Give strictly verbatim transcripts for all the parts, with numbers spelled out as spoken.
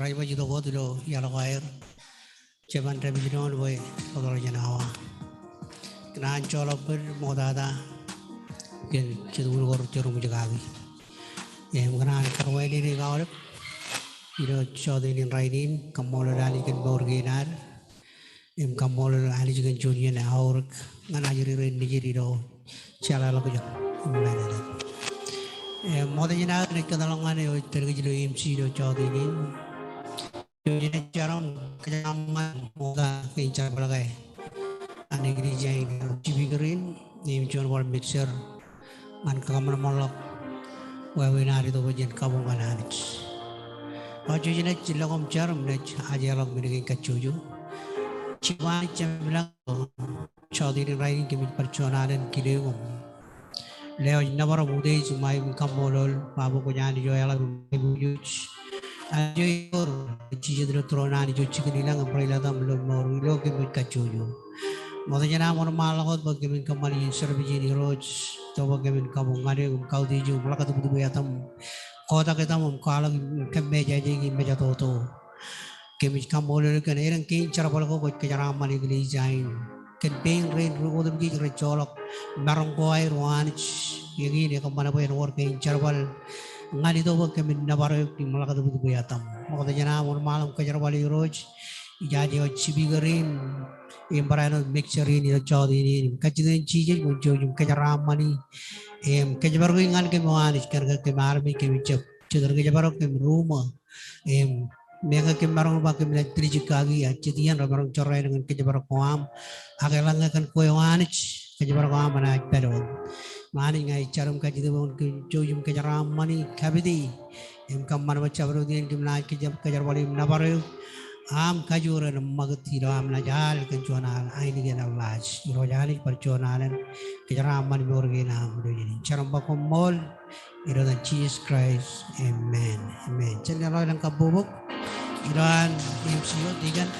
Rej baj itok wōt ilo iaḷ ko aer. Jeban dāpij doon bwe rej ḷotak jān awa. Kōṇaan joḷọk bōd ṃoktata kōn jet wūn ko rejerbal kaki. Im kōṇaan karuwainene aolep ilo jọteen in rainin, kaṃṃoolol Anij kōn mour kein ad. Im kaṃṃoolol Anij kōn juon iien aorōk ñan ajri rein nejid ilo jeḷāḷọkjeṇ. Im ṃoktata jān aō naaj kōtḷọk ñan eo ej tōl kōj ilo MC ilo jọteen in. Eo ej jar im kōjeraaṃṃan ṃokta kein jerbal ke an eklejia in, speaker in, im juon bar mixer ñan kōṃanṃanḷọk wāween ad itok bwe jen kabuñ ñan Anij. Eo ej naaj lọk im jar im naaj ajeḷọk men kein kajjojo. Jibwe Anij Jemem ilañ, jọteen in rainin kōmij bar juon alen kile eok im lewōj nōbar im utiej im aikuj kaṃṃoolol bwe kwōj Anij eo eḷap im aiboojoj. Anij eo eor, jijet ilo tūroon Anij eo jikin ilañ im bar ilọk im ilo mour ilo kōmij kajjojo. Ṃokta jān aṃ wōnṃaanḷọk wōt bwe kōmin kōṃṃani in service in Irooj, itok bwe kōmin kabuñ ñan eok im kautiej eok im ḷak tūbtūb etaṃ, kotak etaṃ im kwaḷọk im kōmmejaje im mejatoto. Kōmij kaṃṃoolol eok kōn elōñ kein jerbal ko kwōj kōjeraaṃṃan eklejia in. Kōn pein rein ri otemjej rej joḷọk maroñ ko aer O Anij, eñin ekōṃṃan bwe en wōr kein jerbal ñan itok bwe kōmin nōbar eok im ḷak tūbtūb etaṃ. Ṃokta jān aṃ wōnṃaanḷọk im kōjerbale Irooj, ijaje eo ej speaker in, im barāinwōt mixer in ilo jọteen in, im kajjitōk in Jisōs kwōn jouj im kōjeraaṃṃani im kōjparok eok ñan kōm O Anij, kōn ke kōm armej kōmij jab jet ri kōjparok kōm ruṃwij. Im meñe kōm maroñ ba kōm naaj tiljek kaki, ak jet iien remaroñ jorrāān ñan kōjparok ko aṃ. Ak eḷaññe kōn kwe O Anij, kōjparok ko aṃ enaaj pād wōt. Im Anij ña ij jar im kajjitōk bwe kwōn jouj im kōjeraaṃṃani, kapiti im kōṃṃan bwe jabdewōt iien kōm naaj kōj- kōjerbale im nōbar eok aṃ kajoor en ṃakūt ilo aṃ naaj al kōn juon al ainikien eḷḷaaj. Irooj Anij, bar juon alen kōjeraaṃṃan mour kein aṃ ilo iien in. Jar im ba koṃṃool. Ilo etan Jisōs Kraist. Amen. Amen. Jen leḷọk elōñ kabbokbok ilowaan MC eo, Deacon.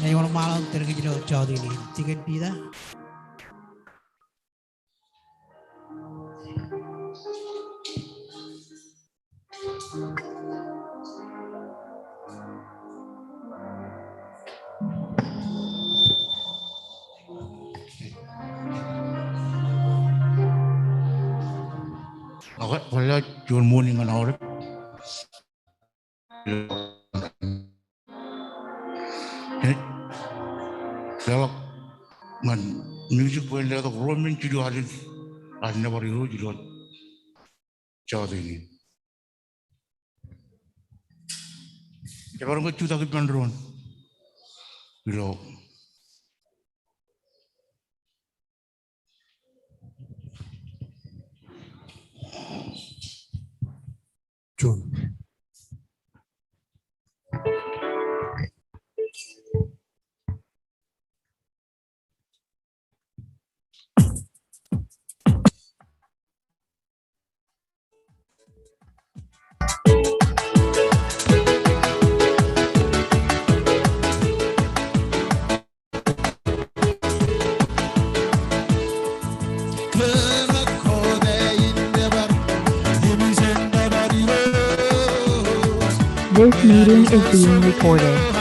Ej wōnṃaanḷọk im tōl kōj ilo jọteen in, Deacon Peter. Okay, kwōn lewōj juon ṃool ñan aolep. Ej leḷọk ñan music bwe en letok ruo men jilu ad, ad nōbar Irooj ilo jọteen in. Ej bar ñe jutak ippān doon ilo Juon. This meeting is being recorded.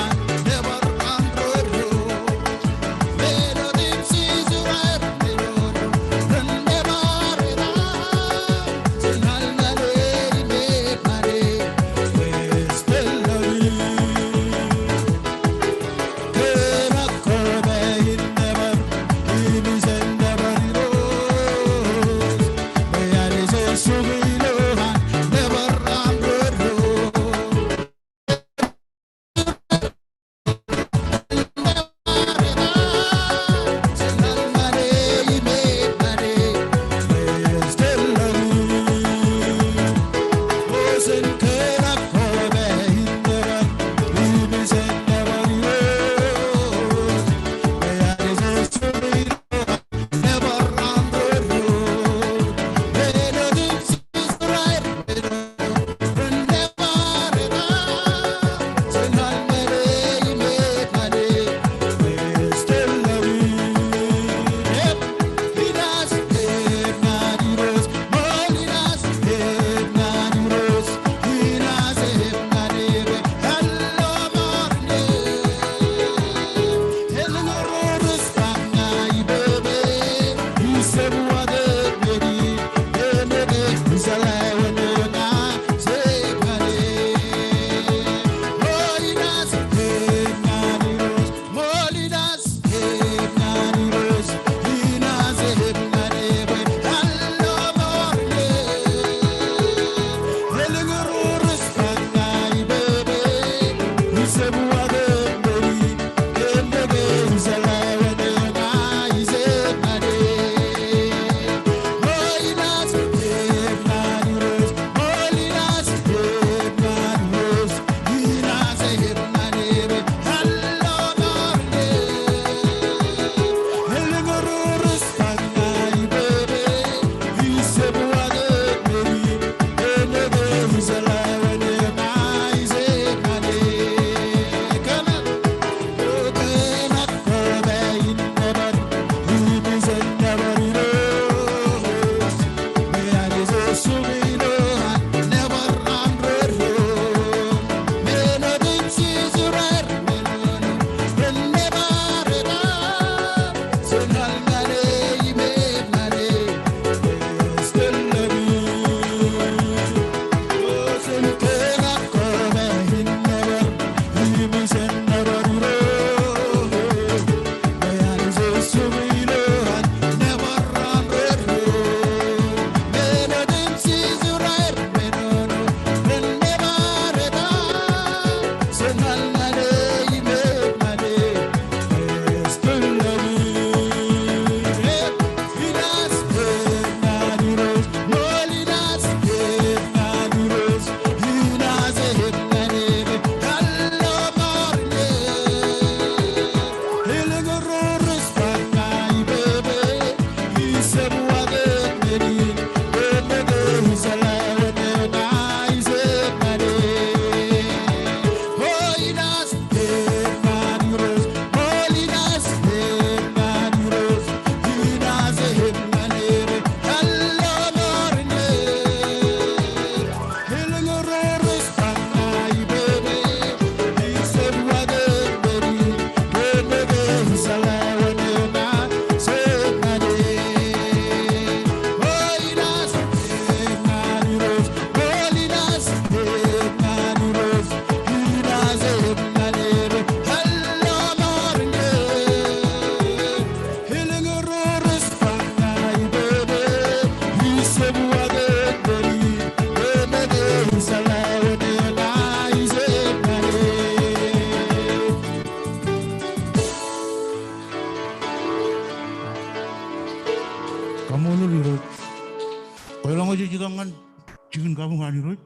kabuñ an Irooj.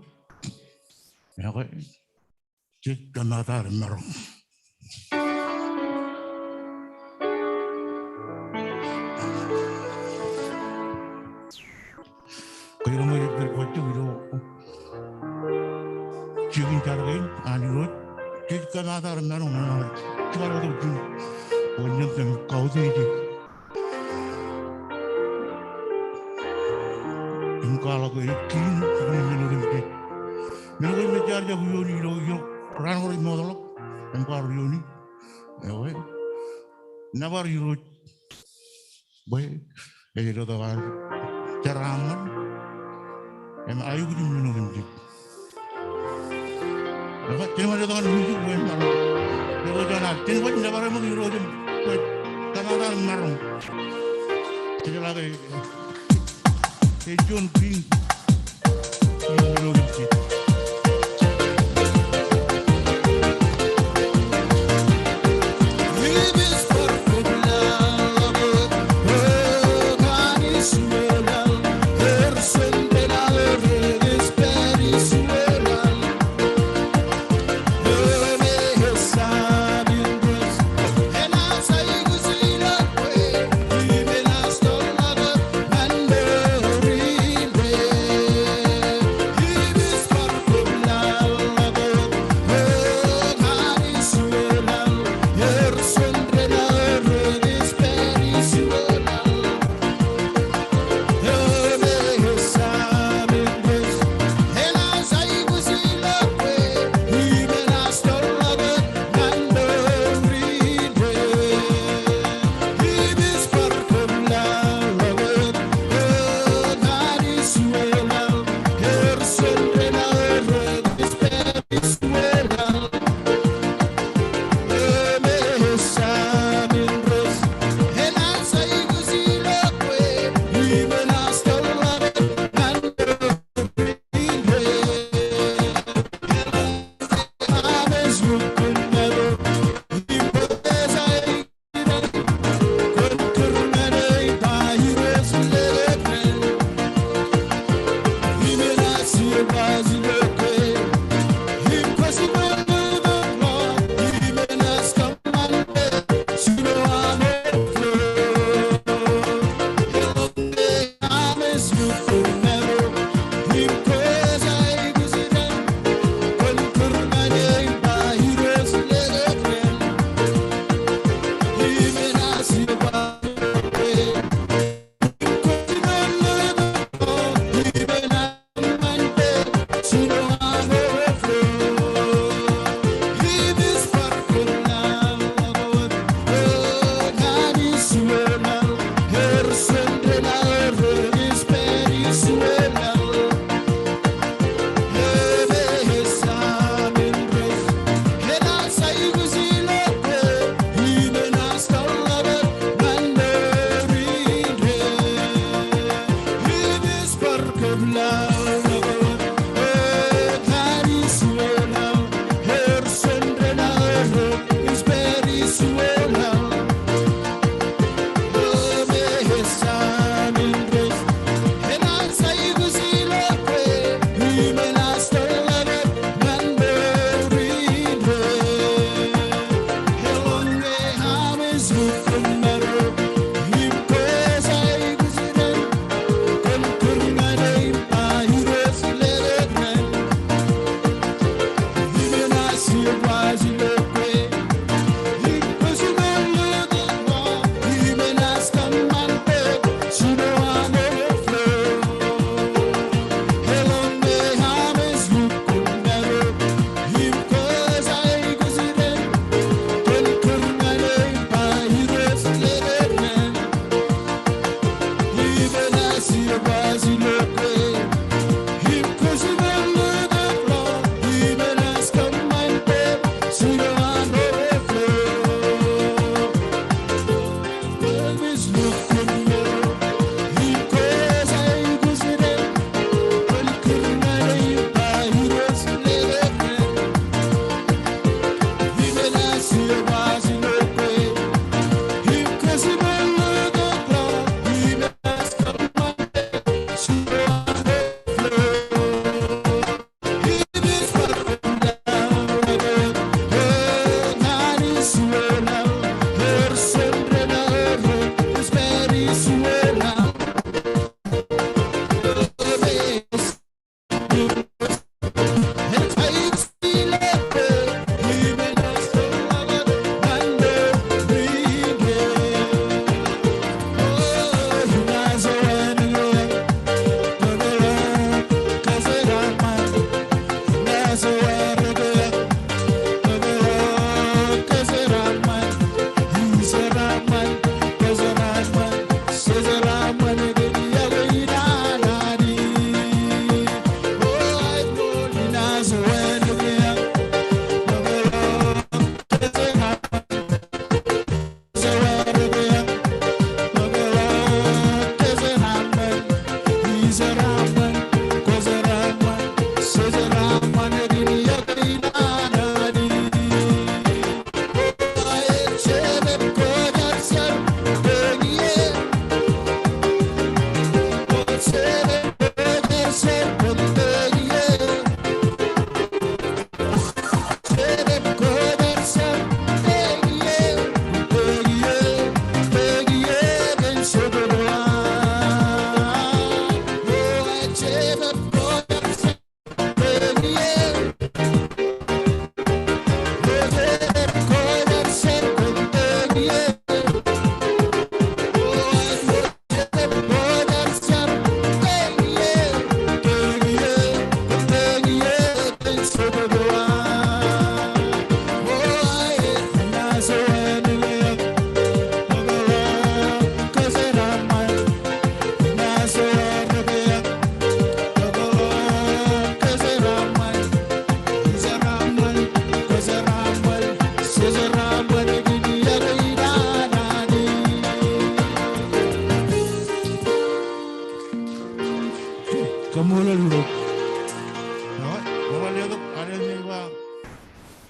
Ekwe, jej kōmaat ad maroñ. Kōj ro ṃōj ej pād bajjek ilo jikin jar kein an Irooj. Jej kōmaat ad maroñ, ij bar kōto jin. Bwe jen kautiej e. Im kwaḷọk e kiiñ im men otemjej. Men ko me jaar jab iioni ilo, ilo raan ko rej mootḷọk. Im kwaar iioni. Ewe. Nōbar Irooj. Bwe ej letok aō jeraaṃṃan im aikuj im men otemjej. Jen bar letok aō music bwe en maroñ. Jen bar nōbar eṃōk Irooj im bwe kōmaat aō maroñ. Ej jeḷā ke ej juon kiiñ.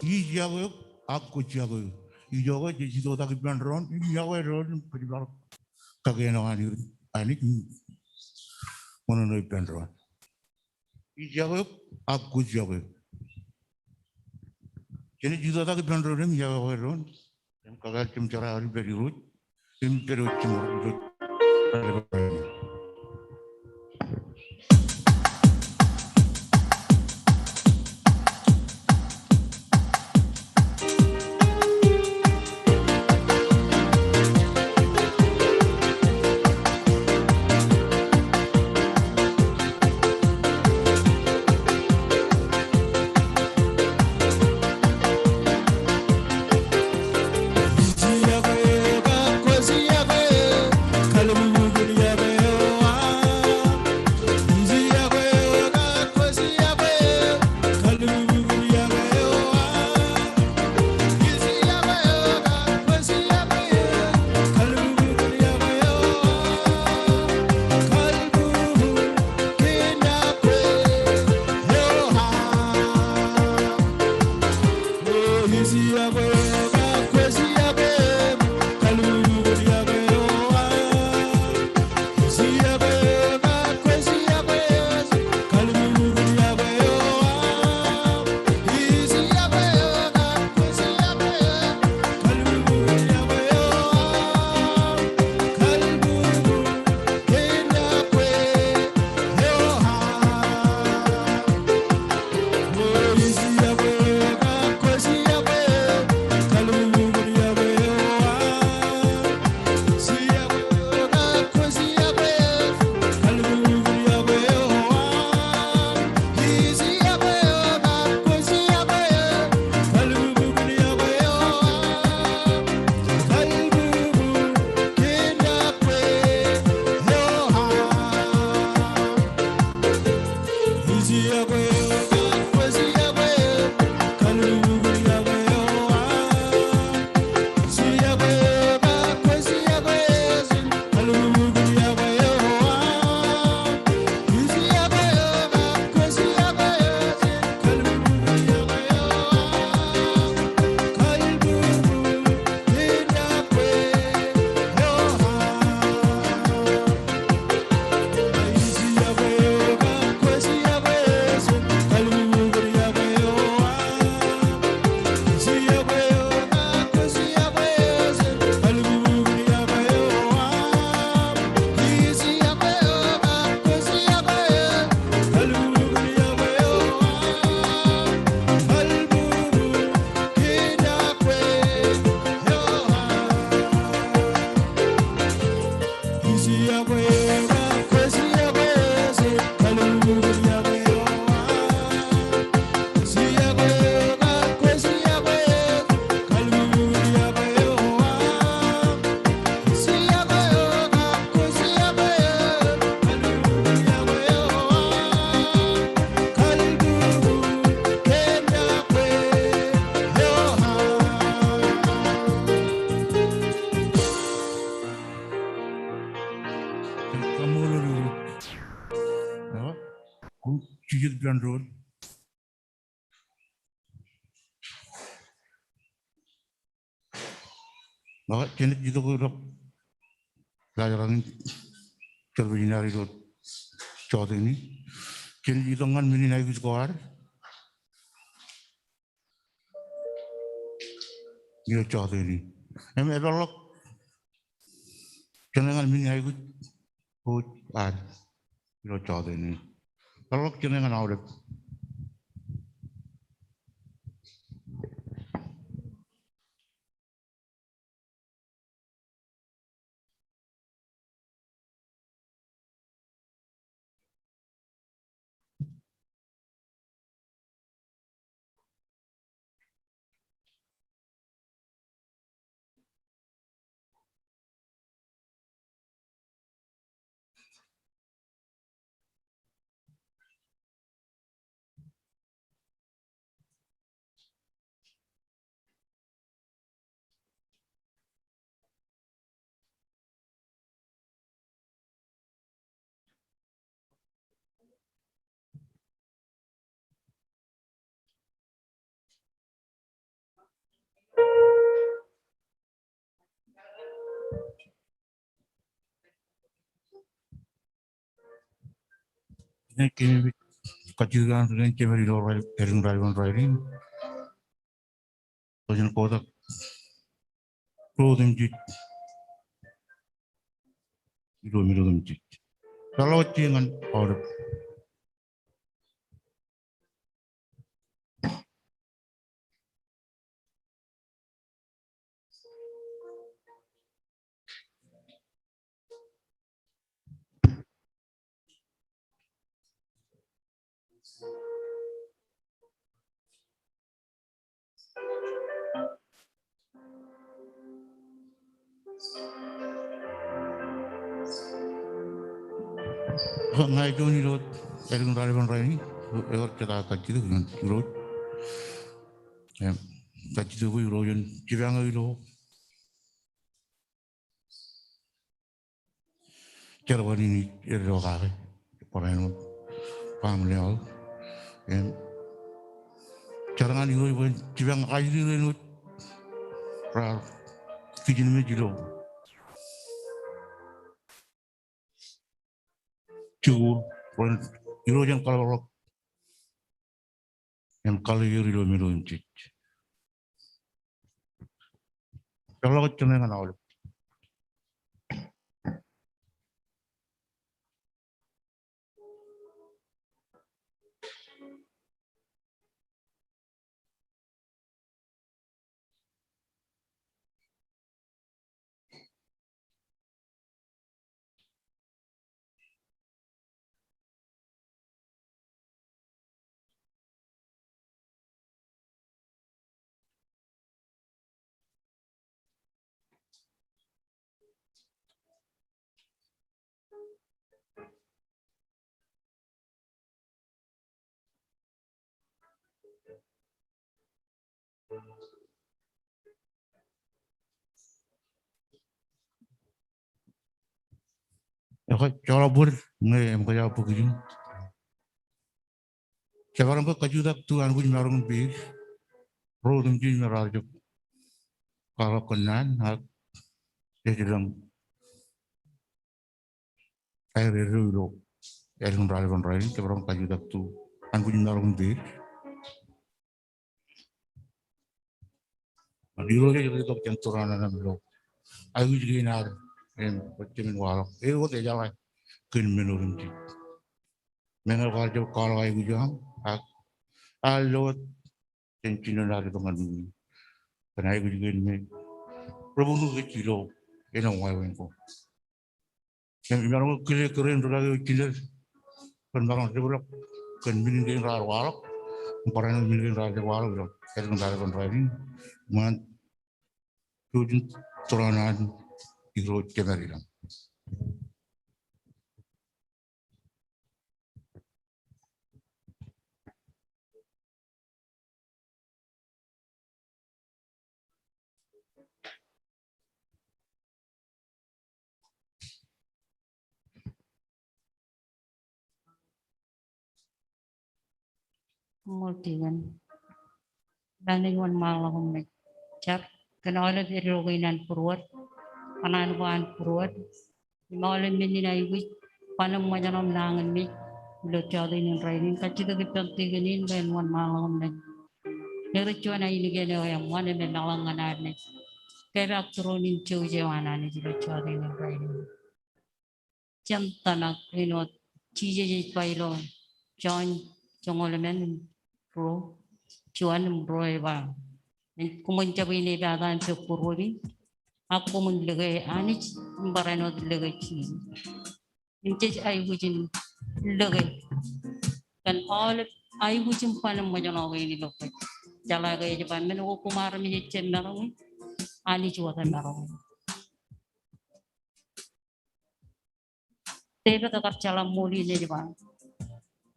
Ij yokwe eok, ak kwōj yokwe eō. Ijoke jej itoitak ippān doon, im yokwe doon, im kōjparok kake āne eo an Anij, im ṃōṇōṇō ippān doon. Ij yokwe eok, ak kwōj yokwe eō. Jenaaj itoitak ippān doon im yokwe doon. Im kakāāl jān jera aolep pād Irooj. Im pād wōt jān Irooj. Eo, kwōj jijet ippān doon. Eo, jenaaj itok ilo laajrak in jerbal in ad ilo jọteen in. Jenaaj itok ñan men in aikuj ko ad ilo jọteen in. Im epeḷḷọk jeṇe ñan men in aikuj ko ad ilo jọteen in. Epeḷḷọk jeṇe ñan aolep. Ej keememej kajjitōk an ri-kōn jemed ilo rael, ālikin raelepin rainin. Jen kotak ro otemjej ilo men otemjej. Jeḷā wōt ijin ñan aolep. Ña ij juon ilo ālikin raelepin rainin, ewōr jet aō kajjitōk ilo Irooj. Im, kajjitōk bwe Irooj en jipañ eō ilo jerbal in ej ilo kake, barāinwōt eo baaṃle aō. Im, jar ñan Irooj bwe en jipañ kajjitōk āinwōt raar kijenmej ilo jikuuḷ, bwe en Irooj en kaḷapḷọk im kalikkar ilo men otemjej. Jeḷā wōt ijin ñan aolep. Ekwe, joḷọk bōd ñe eṃōkaj aō bōk ijin. Jemaroñ ke kajutak tu anbwijmaroñ in peid ro otemjej me raar jab kwaḷọk kōnnaan ak ej lōñ aer eddo ilo ālikin raelepin rainin, jemaroñ kajutak tu anbwijmaroñ in peid. Irooj ej reitok jān tūraan eo aṃ ilo aikuj kein ad im rej jemān waḷọk. Eokwe, ejeḷā kōn men otemjej. Men eo kwaar jab kwaḷọk aikuj eo aṃ, ak ear lo wōt jān jinen ad itok ñan ṃwiin. Kōn aikuj kein me rej buñū kōj ilo āinwōt wāween ko. Im imaroñ kile kōrā in rūkaki eo jined kōn maroñ deblọk kōn men kein raar waḷọk im barāinwōt men kein raar jab waḷọk ilo ālikin raelepin rainin. Ñan jouj in tūraan an Irooj Jemed ilañ. Koṃṃool tikōn. Ilo ad wōnṃaanḷọk im jar kōn aolep eddo kein an būruod, kōṇaan ko an būruod, im aolep men in aikuj ban im ṃōjṇọ im nañinmej ilo jọteen in rainin. Kajjitōk ippān tikōn in bwe en wōnṃaanḷọk im jar. Ej juon ainikien eo eṃṃan im emeḷeḷe ñan ad naaj kepaak tūroon in jouj eo an Anij ilo jọteen in rainin. Jen tōmak āinwōt Jisōs ej ba ilo Jon joñoul emān im ruo, juon im ruo ej ba, koṃwin jab inepata im pok būruemi, ak koṃwin lōke Anij im barāinwōt lōke Jisōs. Im jej aikuj in lōke kōn aolep aikuj im ban im ṃōjṇọ kein ilo kōj. Jeḷā ke ej ba men ko koṃ armej ejjab maroñ e, Anij wōt emaroñ e. Devid ekar jeḷā ṃool in ej ba,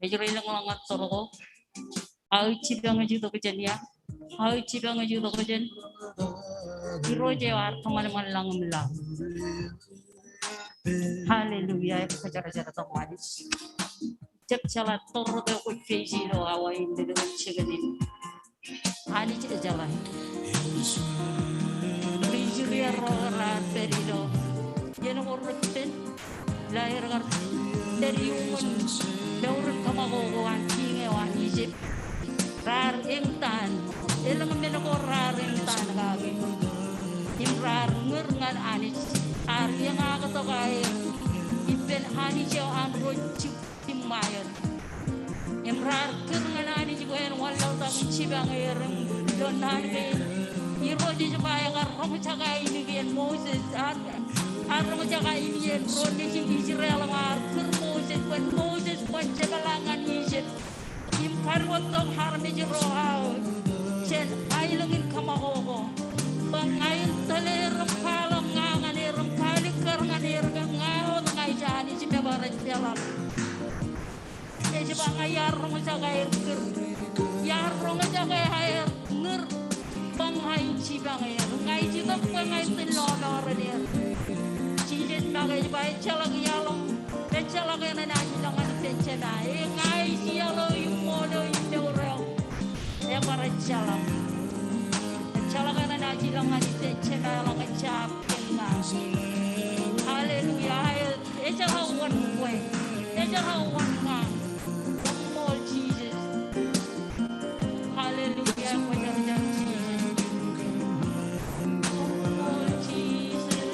ej ri lōñḷọk ñan tōl ko, aō jipañ ej itok jān ia, aō jipañ ej itok jān Irooj eo ear kōṃanṃan lañ im laḷ. Hallelujah, ekwe kōjerajertok Anij. Jab jeḷā tōl rot eo kwōj face ilo awa in, ilo jikin in. Anij ejeḷā. Ri Israel ro raar pād ilo iien ko rej pād, ilo aer kar pād iuṃwin mour in kōṃakoko an kiiñ eo an Ijipt. Raar eñtaan, elōñ men ko raar eñtaan kake. Im raar ñūr ñan Anij, ear eñaktok aer ippān Anij eo an ro jibwier im ṃaer. Im raar kūr ñan Anij bwe en wanlaḷtak in jipañ er im ilo naan kein Irooj ej ba ekar roñjake ainikien Moses, ear, ear roñjake ainikien ro nejin Israel im ear kūr Moses bwe Moses bwe en jepḷaak ñan Ijipt im kadiwōjtok armej ro aō jān aelōñ in kōṃakoko. Bwe ña in tōl er im kwaḷọk ña ñan er im kaalikkar ñan er bwe ña wōt ña ij Anij im ebar ejjeḷọk. Ej ba ña iar roñjake aer kūr. Iar roñjake aer ñūr. Bwe ña in jipañ er. Ña ij itok bwe ña in tōl lọmọọren er. Jisōs make ej ba ejjeḷọk iaḷ eo. Ejjeḷọk eṇ enaaj ilọk ñan ippān Jema. E ña ij iaḷ eo im ṃool eo im mour eo. Ebar ejjeḷọk. Ejjeḷọk eṇ enaaj ilọk ñan ippān Jema eḷaññe jab kōn ña. Hallelujah. Ejjeḷọk wōn kwe. Ejjeḷọk wōn ña. Koṃṃool Jisōs. Hallelujah. Kwōjarjar Jisōs. Koṃṃool Jisōs.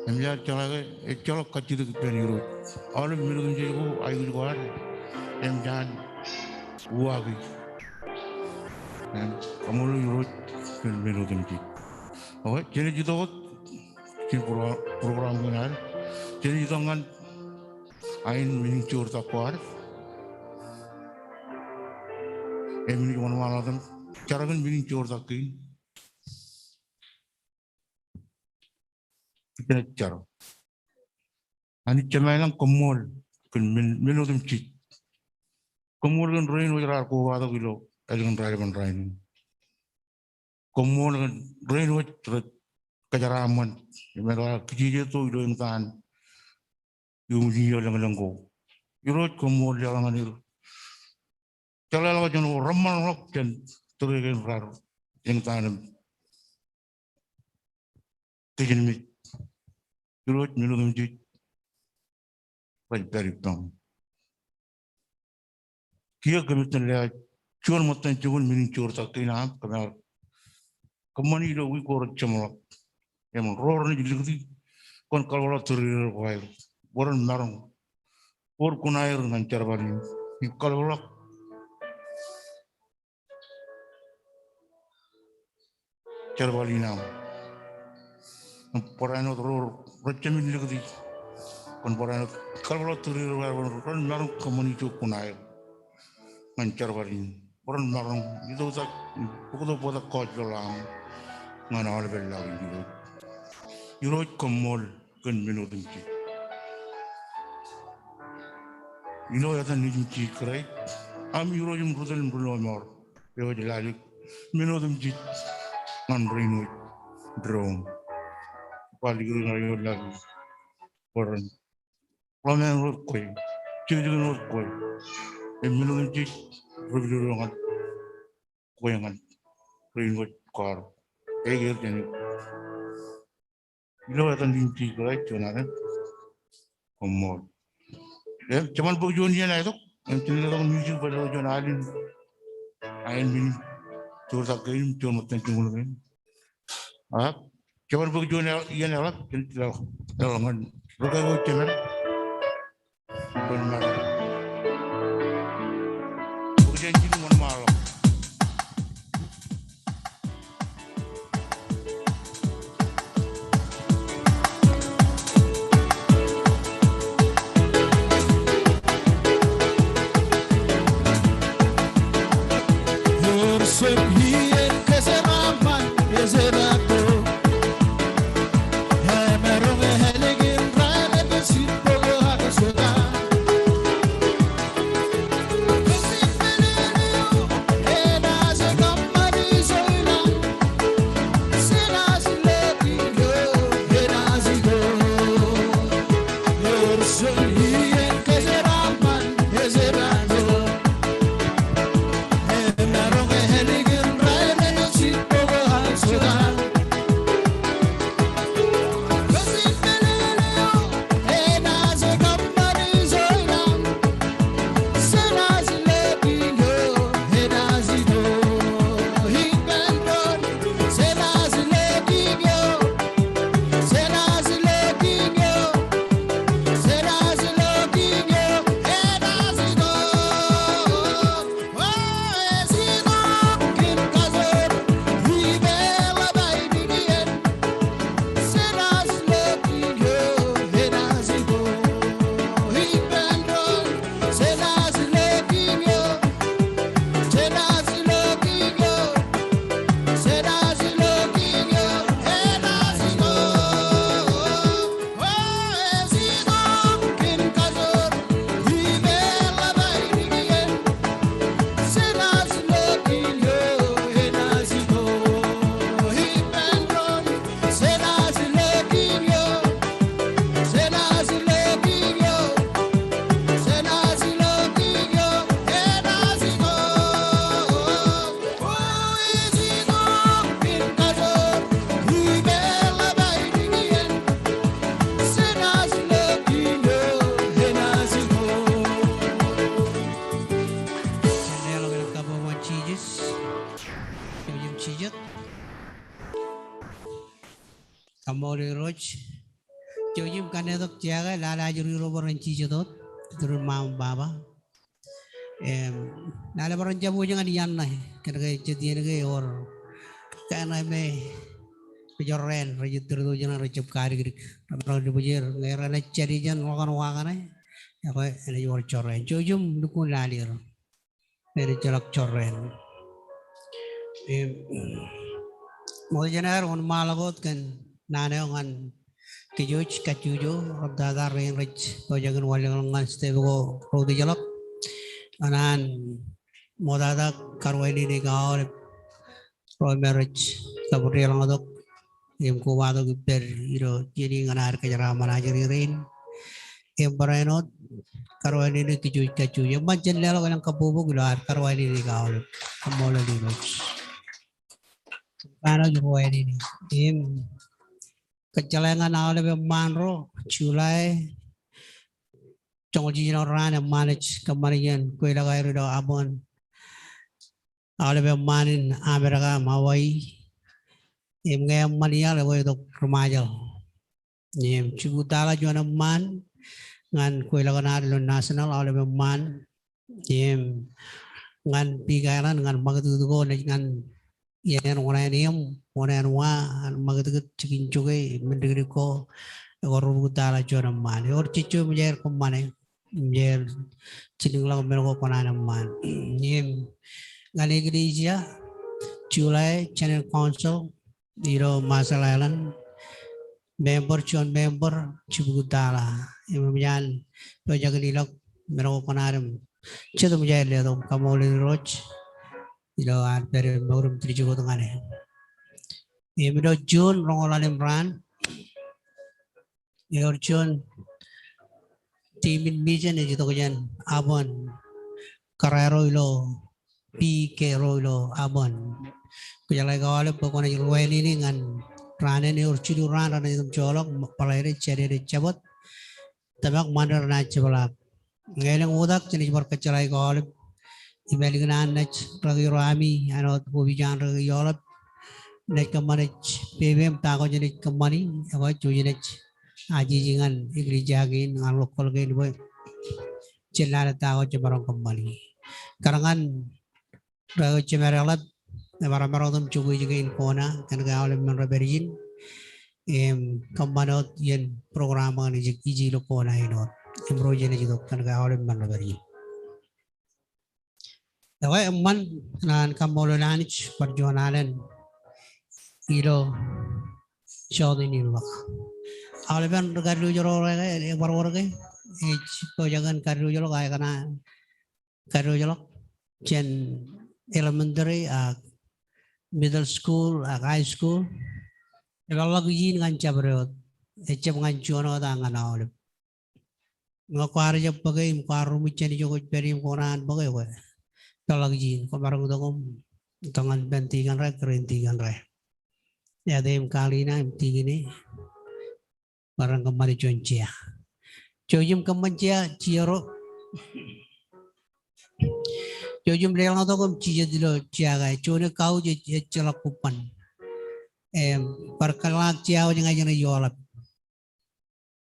Im jeḷā ke ejjeḷọk kajjitōk ippān Irooj. Aolep men otemjej ko aikuj ko ad im jaan uwaaki. Im kaṃṃoolol Irooj kōn men otemjej. Okay, jenaaj itok wōt kōn pro-, program kein ad. Jenaaj itok ñan ain menin joortak ko ad. Im enaaj wōnṃaanḷọk im jar kōn menin joortak kein. Jen jar. Anij Jemem ilañ, koṃṃool kōn men, men otemjej. Koṃṃool kōn rein wōj raar kobatok ilo ālikin raelepen rainin. Koṃṃool kōn rein wōj rej kōjeraaṃṃan im raar kijejeto ilo eñtaan iuṃwin iiō lōñlōñ ko. Irooj, koṃṃool leḷọk ñan er. Jeḷāḷọkjeṇ wōt reṃṃanḷọk jān tōre kein raar eñtaan im kōjinmej. Irooj, men otemjej rej pād ippaṃ. Kiiō kōmij itōn leḷọk juon ṃōttan jokwe menin joortak kein aṃ, kōm ar kōṃṃani ilo wiik ko rej jeṃḷọk. Im ro renaaj likūti, kwōn kaḷapḷọk tōrereik ko aer. Bwe ren maroñ. Bwe ren kuṇaer ñan jerbal in. Im kaḷapḷọk jerbal in aṃ. Im barāinwōt ro rej jemān likūti, kwōn barāinwōt kaḷapḷọk tōrereik ko aer, ren maroñ kōṃṃani ijo kuṇaer ñan jerbal in. Bwe ren maroñ itoitak, bōktok bōktok gospel eo aṃ ñan aolepen laḷ in, Irooj. Irooj, koṃṃool kōn men otemjej. Ilo etan Nejūṃ Jisōs Kraist, aṃ Irooj im Ritōl im Rilọmọọr, eo ej lale men otemjej ñan rein wōj doon. Bar likūt ñan ioon laḷ in bwe ren ḷōmān wōt kwe, jekjek in wōt kwe, im men otemjej rej pidodo ñan kwe ñan rein wōj kwaar ekeer jān eok. Ilo etan Nejūṃ Jisōs Kraist, juon alen, koṃṃool. Im jeban bōk juon iien aetok, im jen letok music bwe ilo juon alen, ain menin joortak kein, juon ṃōttan joñoul kein. Ak jeban bōk juon iien eḷap, jen leḷọk ñan rūkaki ko jemed. Bōk jān jilin wōnṃaanḷọk. Kaṃṃoolol Irooj. Jouj im kannitok jea ke lale ajri ro bwe ren jijet wōt, iturin ṃaṃa im baba. Im, lale bwe ren jab wōj ñan iaan ṇe, kōnke jet iien ke ewōr kaṇe me ri jorrāān rej ittūrtū jān rej jab kadikdik. Remaroñ in dibwijer ñe renaaj jāde jān ḷọk an wa kaṇe, ekwe enaaj wōr jorrāān. Jouj im lukkuun lale er. Ej ejjeḷọk jorrāān. Im, ṃokta jān aer wōnṃaanḷọk wōt kōn naan eo ñan kōj kajjojo, rej tata rein rej pojak in wanlōñḷọk ñan step ko ro tijḷọk. Kōṇaan ṃoktata karuwainene ej aolep ro me rej kabūdeḷọñtok im kobatok ippād ilo iien in ñan ad kōjeraaṃṃan ajri rein. Im barāinwōt karuwainene kōj kajjojo. Eṃṃan jen leḷọk elōñ kabbokbok ilo ad karuwainene ej aolep. Kaṃṃoolol Irooj. Kōn eo ej ruwainene. Im kōjjeḷā ñan aolep eṃṃaan ro, July joñoul jiljino raan eṃṃaan ej kōṃṃane iien kweilọk aer ilo Abuon. Aolep eṃṃaan in Amerika im Hawaii. Im ñe eṃṃan iaḷ ekwe itok ri Ṃajeḷ. Im jibukwi tala juon eṃṃaan ñan kweilọk in ad ilo national aolep eṃṃaan. Im ñan Big Island, ñan ṃakūtkūt ko, naaj ñan iien wōṇāān eṃ, wōṇāān wa, an ṃakūtkūt jikin joke, men dikdik ko, ekwe rubukwi tala juon eṃṃaan. Ewōr jejjo im ej aer kōṃṃane. Im ej aer jilkinḷọk men ko kōṇaan eṃṃaan. Im ñan eklejia, July, General Council, ilo Marshall Island, member, juon member, jibukwi tala. Im eṃōj an pojak in ilọk men ko kōṇaan im jet im ej aer letok. Kaṃṃoolol Irooj ilo an pād im mour im tiljek wōt ñan e. Im ilo June roñoul ḷalem raan, ewōr juon team in mission ej itok jān Abuon, kōrā ro ilo P K ro ilo Abuon. Kōjjeḷā aolep bwe kwōnaaj ruwainene ñan raan in. Ewōr jilu raan renaaj itok im joḷọk, Bōḷaide, Jādede, Jabōt. Tōmak Ṃande renaaj jepḷaak. Ñe elōñ oktak jenaaj bar kōjjeḷā aolep. Im ālikin an naaj rūkaki ro ami, āinwōt opija in rūkaki eoḷap, naaj kōṃṃane pepe im ta ko jenaaj kōṃṃani, ekwe jouj im naaj ajeje ñan eklejia kein, ñan local kein bwe jen lale ta ko jemaroñ kōṃṃani. Kar ñan rūkaki eo jemaroñ eḷap, emaroñ maroñ im jokwe ijoko in kona, kōnke aolep men rej pād ijin. Im kōṃṃan wōt iien program in ij, ij ilo kona in wōt. Im ro jenaaj itok kōnke aolep men rej pād ijin. Ekwe eṃṃan, kōṇaan kaṃṃoolol Anij bar juon alen ilo jota in ilo ḷọk. Aolepen ri kadiwōjḷọk ro ke, ebar wōr ke, ej pojak in kadiwōjḷọk, ak kōṇaan kadiwōjḷọk jān elementary, ak middle school, ak high school. Epeḷḷọk ijin ñan jabdewōt. Ejjab ñan juon wōt ak ñan aolep. Ñe kwaar jab bōke im kwaar ruṃwij jān ijo kwōj pād im kōṇaan bōke, ekwe peḷḷọk ijin. Kwōmaroñ itok im itok ñan ippān tikōn ro, kōrā in tikōn ro. Ete im Kalina im tikōne. Bwe ren kōṃṃane juon jea. Jouj im kōṃṃan jea, jea ro. Jouj im deḷọñtok im jijet ilo jea ko. Juon eo kauj ej, ejjeḷọk kobban. Im bar kōḷḷaak jea wōj ñe jenaaj eoḷap.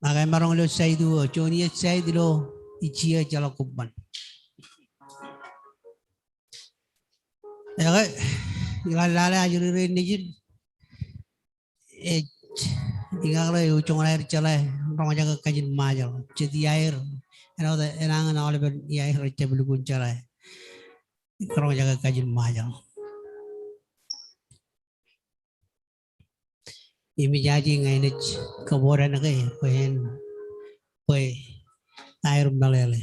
Ak emaroñ ilo side eo, juon eo side ilo ijjia ejjeḷọk kobban. Ekwe, iḷalḷale ajri rein nejin. Ej, ikakḷọk eo joñan aer jeḷā, roñjake kajin Ṃajeḷ. Jet iaer, āinwōt enañin aolepen iaer rej jab lukkuun jeḷā. Roñjake kajin Ṃajeḷ. Im ijaje ñe enaaj kōbood ānke, bwe en, bwe aer meḷeḷe.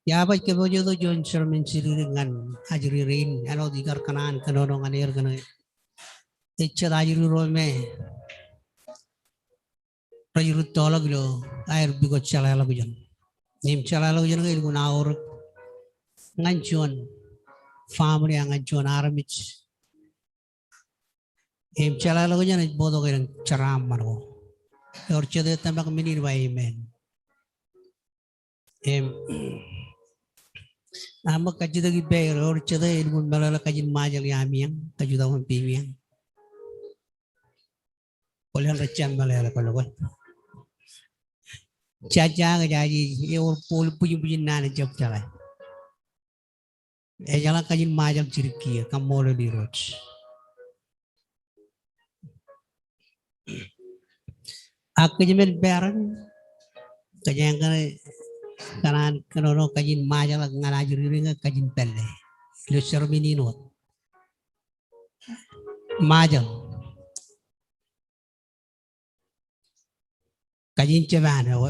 Iar baj kōpoojo tok juon sermon series ñan ajri rein, āinwōt ikar kōṇaan kōnono ñan er kōnke ej jet ajri ro me rej rūttoḷọk ilo aer pukot jeḷāḷọkjeṇ. Im jeḷāḷọkjeṇ ke elukkuun aorōk ñan juon family ak ñan juon armej. Im jeḷāḷọkjeṇ ej bōktok elōñ jeraaṃṃan ko. Ewōr jet eo tōmak men in ba amen. Im Aṃ kajjitōk ippāer, ewōr jete elukkuun meḷeḷe kajin Ṃajeḷ iaami eñ, kajjitōk im piimi eñ. Kwōlen rej jab meḷeḷe kwōlọk. Jajja ke jaje, ewōr bōl bwijin bwijin naan ejjab jeḷā. Ejeḷā kajin Ṃajeḷ jidik kiiō, kaṃṃoolol Irooj. Ak kōj men peran, kōjeañ kōṇaan kōnono kajin Ṃajeḷ ñan ajri ri ñe kajin pālle. Ilo sermon in wōt. Ṃajeḷ. Kajin Japan, eo,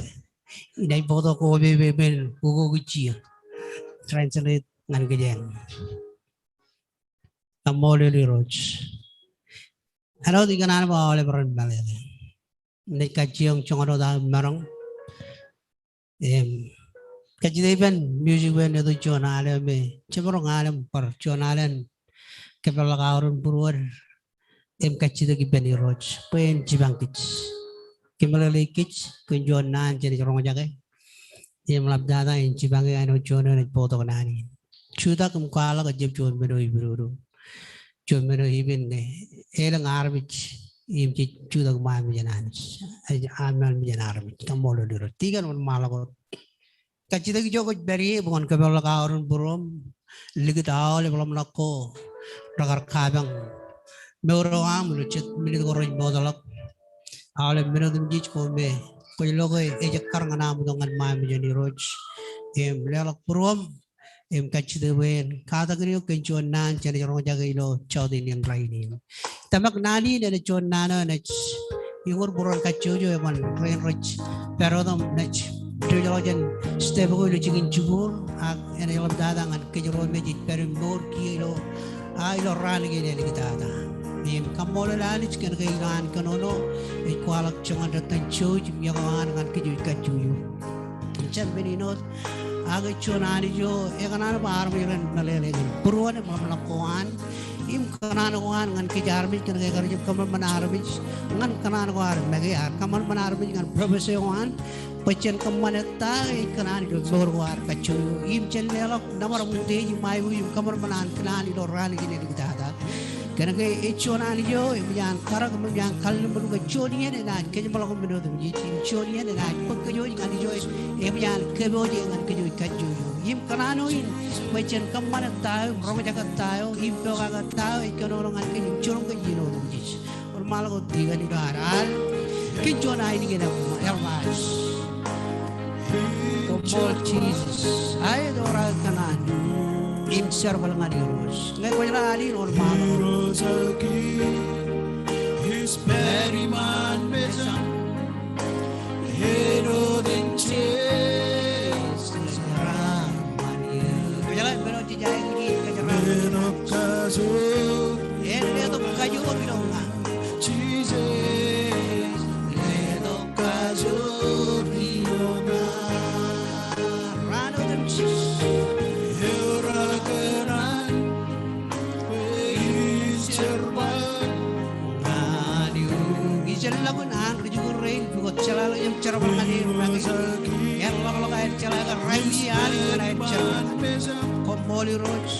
inaaj bōktok ko opepe men ukok ijjiō. Translate ñan kōjeañ. Kaṃṃoolol Irooj. Āinwōt ikōṇaan bwe aolep ren meḷeḷe. Inaaj kajjioñ joñan wōt aō maroñ. Im, kajjitōk ippān music band eo, juon al eo me jemaroñ al im bar juon al en kōpeḷḷọk aorōk būruod im kajjitōk ippān Irooj bwe en jipañ kōj. Kōmeḷeḷeik kōj kōn juon naan jenaaj roñjake im ḷaptata en jipañ eō āinwōt juon eo enaaj bōktok naan in. Jutak im kwaḷọk ejjab juon men eo epidodo. Juon men eo epen ñe elōñ armej im jej jutak ṃaan mejān Anij. Ej, ṃaan mejān armej. Kaṃṃoolol Irooj. Tikōn wōnṃaanḷọk wōt. Kajjitōk ijo kwōj pād ie bwe kwōn kōpeḷḷọk aorōk būruōṃ. Likūt aolep ḷōmṇak ko rekar kapañ mour eo aṃ ilo jet minit ko rej mootḷọk. Aolep men otemjej ko me kwōj lo ke ej ekkar ñan aṃ itok ñan ṃaan mejān Irooj. Im leḷọk būruōṃ im kajjitōk bwe en katak eok kōn juon naan jenaaj roñjake ilo jota in rainin. Tōmak naan in enaaj juon naan eo enaaj iññur būruon kajjojo eban rein rej pād wōt im naaj diwōjḷọk jān step ko ilo jikin jikuuḷ, ak enaaj ḷaptata ñan kōj ro me jej pād im mour kiiō ilo, a, ilo raan kein āliktata. Im kaṃṃoolol Anij kōn ke ilo an kōnono ej kwaḷọk joñan rot in jouj im iọkwe an ñan kōj kajjojo. Jab men in wōt. Ak ej juon Anij eo ekōṇaan bwe armej ren meḷeḷe kōn būruon im ḷōmṇak ko an. Im kōṇaan ko an ñan kōj armej kōn ke ekar jab kōṃanṃan armej ñan kōṇaan ko ad make, ak kōṃanṃan armej ñan purpose ko an. Bwe jen kōṃṃane ta eo ej kōṇaan ilo mour ko ad kajjojo. Im jen leḷọk nōbar im utiej im aiboojoj im kōṃanṃan an kōṇaan ilo raan kein āliktata. Kōn ke ej juon Anij eo eṃōj an karōk im eṃōj an kalliṃur ke juon iien enaaj kōjeṃḷọk men otemjej, im juon iien enaaj bōk kōj wōj ñan ijo eṃōj an kōpooj ñan kōj kajjojo. Im kōṇaan eo in bwe jen kōṃṃane ta eo im roñjake ta eo im pokake ta eo ej kōnono ñan kōj im jiroñ kōj iien otemjej. Wōnṃaanḷọk wōt tikōn ilo ad al kōn juon ainikien eḷap. Koṃṃool Jisōs. Aet, ewōr aō kōṇaan im jerbal ñan Irooj. Ñe kwōjeḷā al in, wōnṃaanḷọk. Kwōjeḷā men eo jej aikuj in kōjeraaṃṃan. En letok kajoor ilo ña. Raan otemjej. Ij jab lọkun an ri jikuuḷ rein pukot jeḷāḷọkjeṇ jerbal ñan er make. En ḷapḷọk aer jeḷā ke rainin an ñan aer jerbal. Koṃṃool Irooj.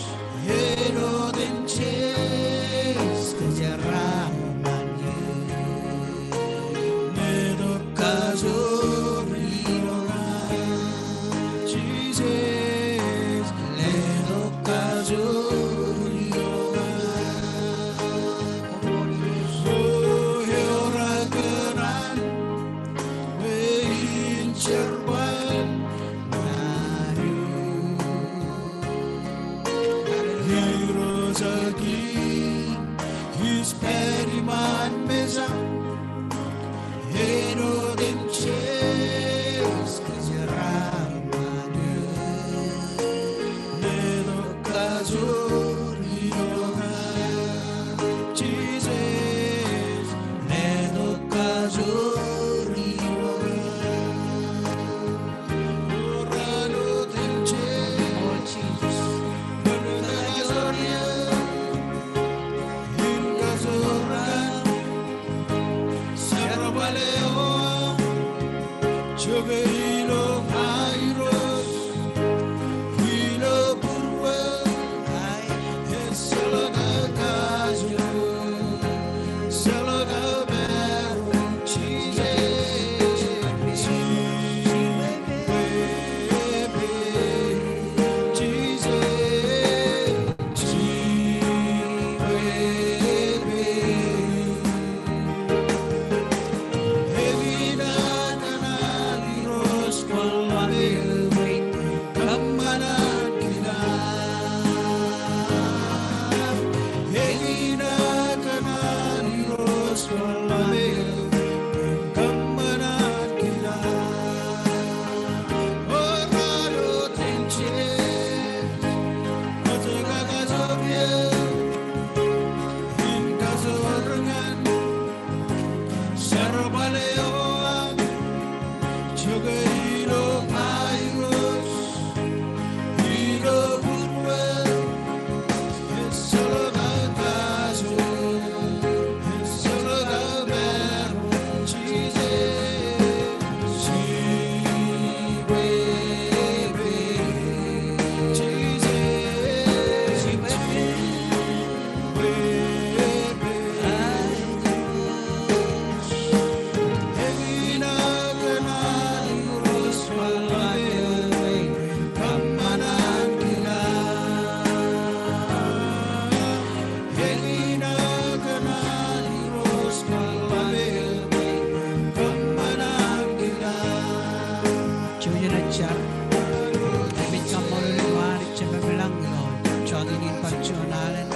Jọteen in bar juon alen.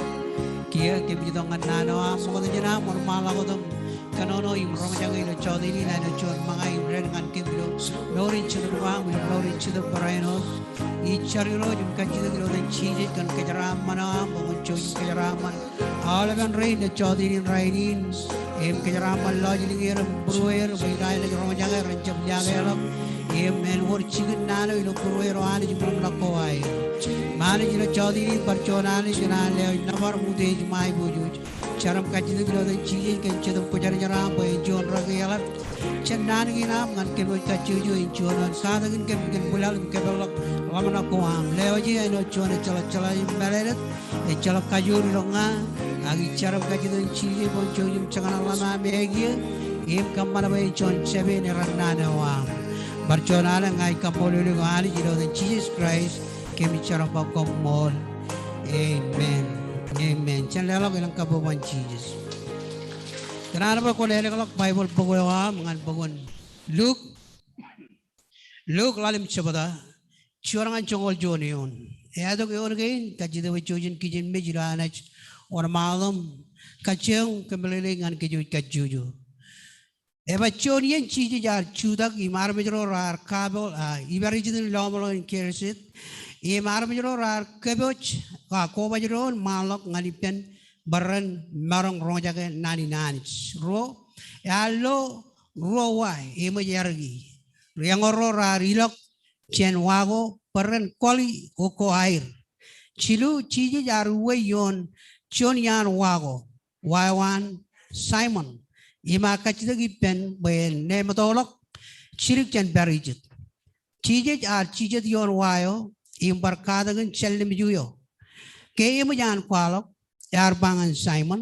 Kiiō kōmij itok ñan naan eo aṃ, ṃokta jān aṃ wōnṃaanḷọk wōt im kōnono im roñjake ilo jọteen in, āinwōt juon ṃōñā im dān ñan kōm ilo mour in Jetōb ko aṃ, ilo mour in Jetōb barāinwōt. Ij jar Irooj im kajjitōk ilo etan Jisōs kōn kōjeraaṃṃan eo aṃ, bwe kwōn jouj im kōjeraaṃṃan aolepen rein ilo jọteen in rainin. Im kōjeraaṃṃan lọjilñier im būrueir, bwe ilo aer roñjake ren jab liaakḷọk. Im en wōr jikin naan eo ilo būrueir eo Anij im ḷōmṇak ko aer. Im Anij ilo jọteen in bar juon alen jān an lewōj nōbar im utiej im aiboojoj. Jar im kajjitōk ilo etan Jisōs kōn Jetōb Kwōjarjar aṃ bwe en juon rōk eḷap jān naan kein aṃ ñan kōm kajjojo, en juon eo en katakin kōm kōn bwilal im kōpeḷḷọk ḷōmṇak ko aṃ. Lewōj e āinwōt juon ejjeḷọk jeḷā im mālōtlōt, ejjeḷọk kajoor ilo ña, ak ij jar im kajjitōk in Jisōs bwe kwōn jouj im jekōṇaan ḷōmṇak eo aṃ ekiiō, im kōṃṃan bwe en juon jepān eran naan eo aṃ. Bar juon alen ña ij kaṃṃoolol eok Anij ilo etan Jisōs Kraist, kōmij jar im ba koṃṃool. Amen. Amen. Jen leḷọk elōñ kabbokbok ñan Jisōs. Kōṇaan bwe kwōn ālōkḷọk Baibōḷ bok eo aṃ ñan bok in Luk, Luk ḷalem jebta, juon ñan joñoul juon eoon. Eatok eoon kein, kajjitōk bwe jouj im kijenmej ilo an naaj wōnṃaanḷọk im kajjioñ kōmeḷeḷeik ñan kōj kajjojo. Ej ba, juon iien Jisōs ear jutak im armej ro raar kapoḷ, a, ippān ijin lọmọḷọk in Geraset. Im armej ro raar kōpooj, a, kobaj doon ṃaanḷọk ñan ippān bwe ren maroñ roñjake naan in Anij. Ruo, ear lo ruo wa eṃōj ārik. Ri eñoul ro raar ilọk jān wa ko bwe ren kọḷi wōt ko aer. Jilu, Jisōs ear uwe ioon juon iaan wa ko, wa eo an Saimōn, im ear kajjitōk ippān bwe en lemettoḷọk jidik jān pād ijit. Jisōs ear jijet ioon wa eo im bar katakin jellem eo. Ke eṃōj an kwaḷọk, ear ba ñan Saimōn,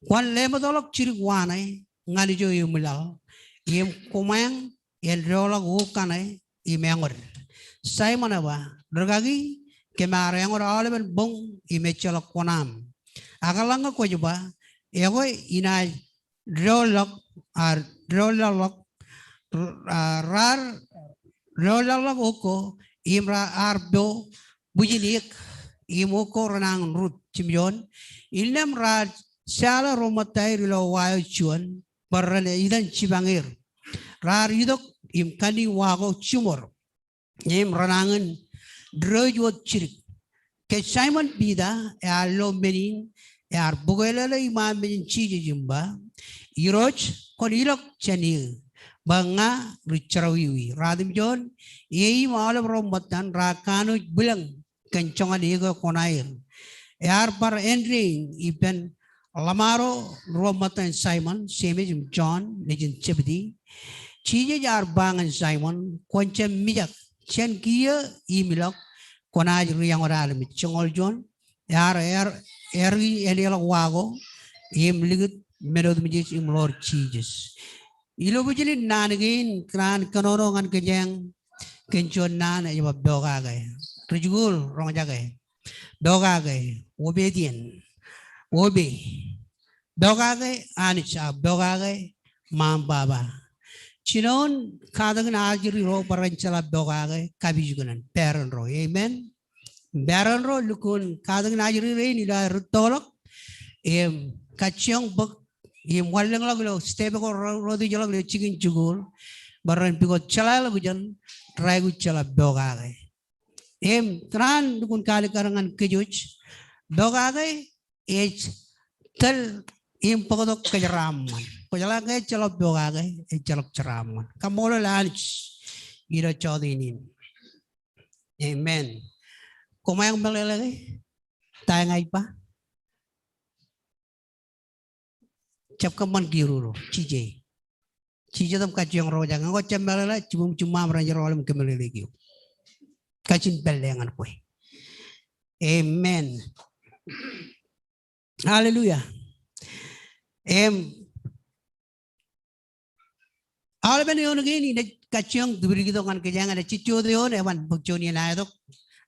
kwōn lemettoḷọk jidik wa ṇe ñan ijo eṃwilaḷ, im koṃeañ en doḷọk wōt kaṇe im eñod. Saimōn ej ba, rikaki, kōm ar eñod aolepen boñ im ejjeḷọk kuṇaaṃ. Ak eḷaññe kwōj ba, ekwe inaaj doḷọk, a, doḷọkḷọk, a, raar doḷọkḷọk wōt ko, im raar po bwijin eō, im wōt ko renañin rut. Jimjuon, innām raar jeḷā ro ṃōttaer ilo wa eo juon, bwe ren itan jipañ er. Raar itok im kanniōk wa ko jiṃor im renañin diwōj wōt jidik. Ke Saimōn Piter ear lo men in, ear bukwelōlō iṃaan mejān Jisōs im ba, Irooj, kwōn ilọk jān eō, bwe ña ri jerọwiwi. Ratimjuon, e im aolep ro ṃōttan raar kanooj bwilōñ kōn joñan eō ke koṇaer. Ear bar āindein ippān ḷōṃaro ruo ṃōttan Saimōn, Jemes im Jon, nejin Jebedi. Jisōs ear ba ñan Saimōn, kwōn jab mijak, jān kiiō im ilọk, kwōnaaj ri eñod armej. Joñoul juon, ear, ear, ear eñeḷọk wa ko, im likūt men otemjej im ḷoor Jisōs. Ilo bwijin in naan kein, kōṇaan kōnono ñan kōjeañ kōn juon naan ej ba pokake. Rijikuuḷ roñjake. Pokake, obedient. Obe. Pokake Anij, a pokake ṃaṃ baba. Jinoin katakin ajri ro bwe ren jeḷā pokake kapijuknen, parent ro. Amen. Parent ro, lukkuun katakin ajri rein ilo aer rūttoḷọk im kajjioñ bōk im wanlōñḷọk ilo step ko ro, ro rej jeḷọk ilo jikin jikuuḷ, bwe ren pukot jeḷāḷọkjeṇ, rej aikuj jeḷā pokake. Im kōṇaan lukkuun kaalikkar ñan kōjwōj, pokake ej tōl im bōktok kōjeraaṃṃan. Kwōjeḷā ke ejjeḷọk pokake, ejjeḷọk jeraaṃṃan. Kaṃṃoolol Anij ilo jọteen in. Amen. Koṃeañ meḷeḷe ke ta eñ ij ba? Jab kōṃṃan kiiruo, jije. Jije tok im kajjioñ roñjake. Ñe kwō jab meḷeḷe, jibūṃ jiṃṃaṃ ren jerọọl im kōmeḷeḷeik eok. Kajin pālle ñan kwe. Amen. Hallelujah. Im aolepen eoon kein inaaj kajjioñ dipdik itok ñan kōjeañ, enaaj jejjo wōt eoon, eban bōk juon iien aetok.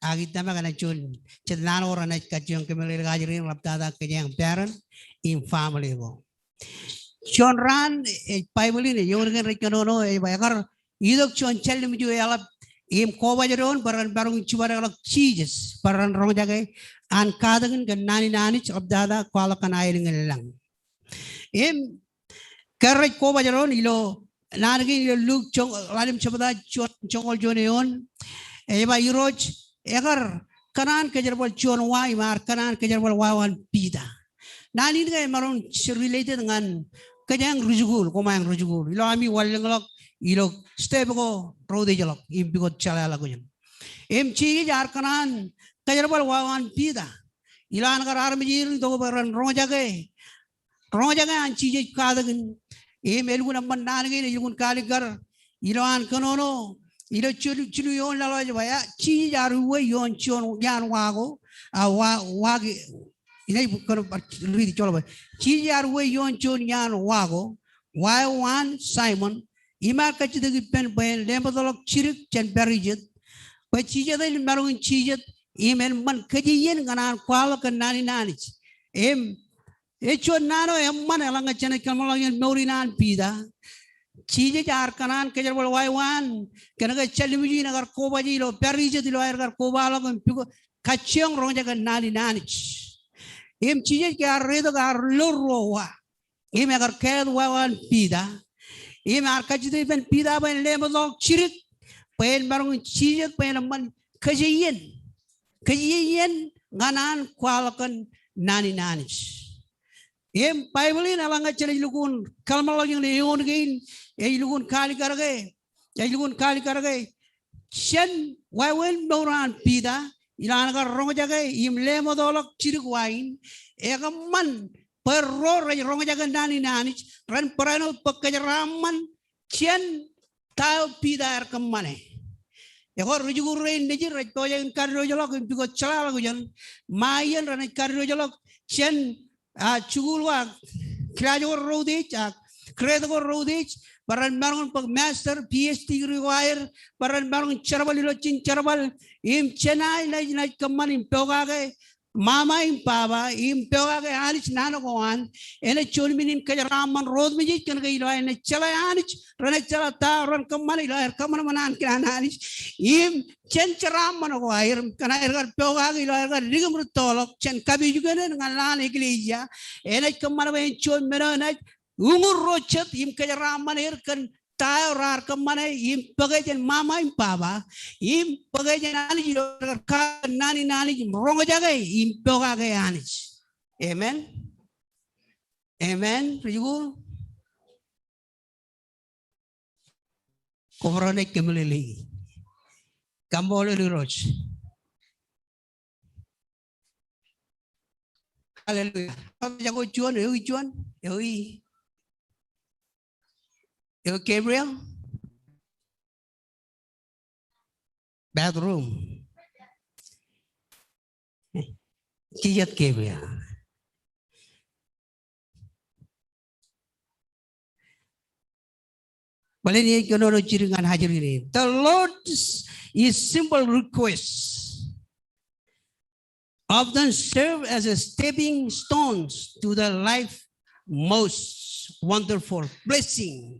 Ak ij tōmak enaaj juon jet naan ko renaaj kajjioñ kōmeḷeḷeik ajri rein ḷaptata kōjeañ parent im family ko. Juon raan, ej Baibōḷ in, ej eoon kein rej kōnono, ej ba ekar itok juon jellem ijo eḷap Im kobajdoon bwe ren maroñ in jibadekḷọk Jisōs bwe ren roñjake an katakin kōn naan in Anij ḷaptata kwaḷọk kōn aelōñ in lañ. Im ke rej kobajdoon ilo naan kein ilo Luk joñ, ḷalem jebta joñoul juon eoon. Ej ba Irooj, ekar kōṇaan kōjerbal juon wa im ear kōṇaan kōjerbal wāween Piter. Naan in ke emaroñ related ñan kōjeañ ri-jikuuḷ, koṃeañ ri-jikuuḷ. Ilo ami wanlōñḷọk ilo step ko reutiejḷọk im pukot jeḷāḷọkjeṇ. Im Jisōs ear kōṇaan kōjerbal wāween Piter. Ilo an kar armej er itok bwe ren roñjake roñjake an Jisōs katakin. Im elukkuun eṃṃan naan kein, elukkuun kalikkar ilo an kōnono ilo jilu, jilu eoon laḷ ej ba, Jisōs ear uwe ioon juon iaan wa ko, a wa, wa ke, inaaj kōnono bar riiti joḷọk bwe, Jisōs ear uwe ioon juon iaan wa ko, wa eo an Saimōn, im ear kajjitōk ippān bwe en leṃōtḷọk jidik jān pād ijet, bwe jijet ej maroñ in jijet im eṃṃan kōjeiien ñan an kwaḷọk kōn naan in Anij. Im ej juon naan eo eṃṃan eḷaññe jenaaj kōḷmānḷọkjeṇ mour in an Piter. Jisōs ear kōṇaan kōjerbal wāween kōn ke jān lemej in ekar kobaje ilo pād ijet ilo aer kar kobaḷọk im pukot kajjioñ roñjake naan in Anij. Im Jisōs ke ear reitok ear lo ruo wa. Im ekar kāālōt wāween Piter. Im ear kajjitōk ippān Piter bwe en leṃōtḷọk jidik bwe en maroñ in jijet bwe en eṃṃan kōjeiien. Kōjeiien ñan an kwaḷọk kōn naan in Anij. Im Baibōḷ in eḷaññe jenaaj lukkuun kōḷmānḷọkjeṇ eoon kein, ej lukkuun kalikkar ke, ej lukkuun kalikkar ke jān wāween mour an Piter, ilo an kar roñjake im leṃōtḷọk jidik wa in, ekōṃṃan bwe ro rej roñjake naan in Anij, ren barāinwōt bōk kōjeraaṃṃan jān ta eo Piter ear kōṃṃane. Ekwe ri-jikuuḷ rein nejid rej pojak in kadiwōjḷọk im pukot jeḷāḷọkjeṇ, ṃae iien renaaj kadiwōjḷọk jān, a, jikuuḷ ko ak kilaaj ko reutiej ak grade ko reutiej, bwe ren maroñ in bōk master, P H D degree ko aer, bwe ren maroñ in jerbal ilo ijin jerbal, im jenaaj, naaj, naaj kōṃṃan im pokake ṃaṃa im baba, im pokake Anij naan ko an, enaaj juon men in kōjeraaṃṃan ro otemjej kōn ke ilo aer naaj jeḷā Anij, renaaj jeḷā ta eo ren kōṃṃane ilo aer kōṃanṃan an kōn an Anij. Im jān jeraaṃṃan ko aer, kōn aer kar pokake ilo aer kar dik im rūttoḷọk jān kapijuknen ñan lowaan eklejia, enaaj kōṃṃan bwe en juon men eo enaaj uñūr ro jet im kōjeraaṃṃan er kōn ta eo raar kōṃṃane im bōke jān ṃaṃa im baba, im bōke jān Anij ilo aer kar kōṇaan naan in Anij im roñjake im pokake Anij. Amen. Amen. Ri-jikuuḷ. Kobrak ej kōmeḷeḷeiki. Kaṃṃoolol Irooj. Hallelujah. Jako juon, ewi juon, ewi, ewi Gabriel. Bathroom. Kijet Gabriel. Bōlen ij kōnono jidik ñan ajri in. The Lord is simple request often serve as a stepping stones to the life most wonderful blessing.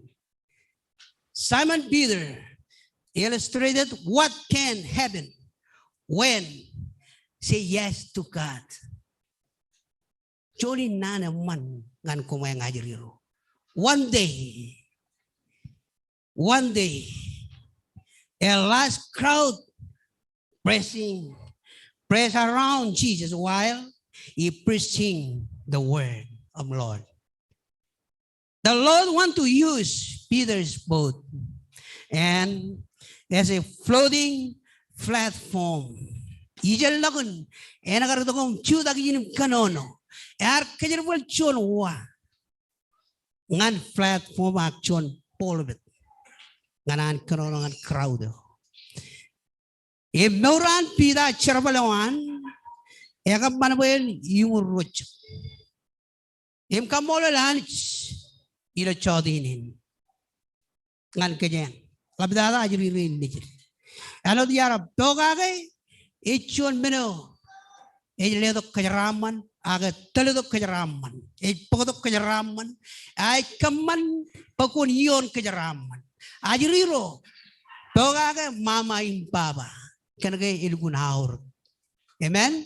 Simon Peter illustrated what can happen when say yes to God. Juon in naan eṃṃan ñan koṃeañ ajri ro. One day, one day, a large crowd pressing, press around Jesus while he preaching the word of Lord. The Lord want to use Peter's boat and as a floating platform. Ijeḷọkin, en kar itok im jutak ijin im kōnono, ear kōjerbal juon wa ñan platform ak juon pulpit ñan an kōnono ñan crowd eo. Im mour an Piter jerbal eo an, ekōṃṃan bwe en iuñūr ro jet. Im kaṃṃoolol Anij ilo jota in ñan kōjeañ ḷaptata ajri rein nejid. Āinwōt iar pokake, ej juon men eo ej letok kōjeraaṃṃan, ak tōl tok kōjeraaṃṃan, ej bōktok kōjeraaṃṃan, a ej kōṃṃan bwe kwōn iioon kōjeraaṃṃan. Ajri ro, pokake mama im baba. Kōnke elukkuun aorōk. Amen.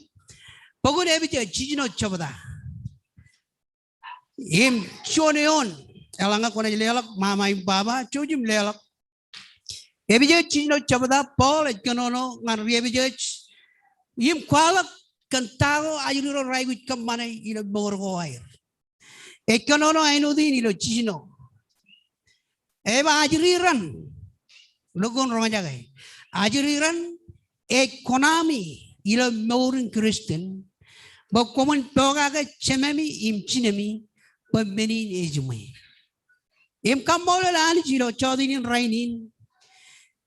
Bok in Epesōs jiljino jebta. Im juon eoon. Eḷaññe kwōnaaj leḷọk mama im baba, jouj im leḷọk. Epesōs jiljino jebta, Paul ej kōnono ñan ri Epesōs im kwaḷọk kōn ta ko ajri ro raikuj kōṃṃane ilo mour ko aer. Ej kōnono āinwōt in ilo jiljino. Ej ba ajri raṇ, lukkuun roñjake. Ajri raṇ ej kuṇaami ilo mour in Kristian bwe koṃwin pokake jememi im jinemi bwe men in ejiṃwe. Im kaṃṃoolol Anij ilo jota in rainin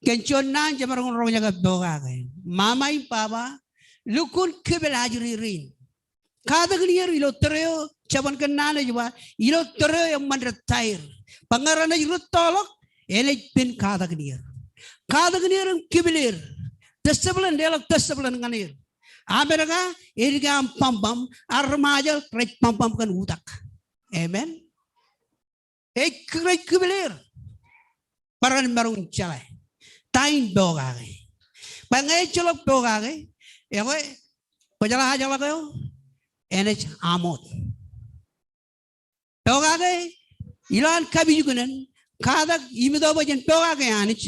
kōn juon naan jemaroñ in roñjake pokake. Mama im baba, lukkuun kipel ajri rein. Katakin er ilo tōre eo, jabōn kōnnaan ej ba, ilo tōre eo eṃṃan retire. Bwe ñe renaaj rūttoḷọk, enaaj pen katakin er. Katakin er im kipel er. Discipline, leḷọk discipline ñan er. Amerika, ej dike aṃ bambam, ak ri Ṃajeḷ rej bambam kōn utak. Amen. Ej kōj kipel er. Bwe ren maroñ in jeḷā ta in pokake. Bwe ñe ejjeḷọk pokake, ekwe, kwōjeḷā ajḷọk eo, enaaj aṃoot. Pokake, ilowaan kapijuknen, katak im itok bwe jen pokake Anij,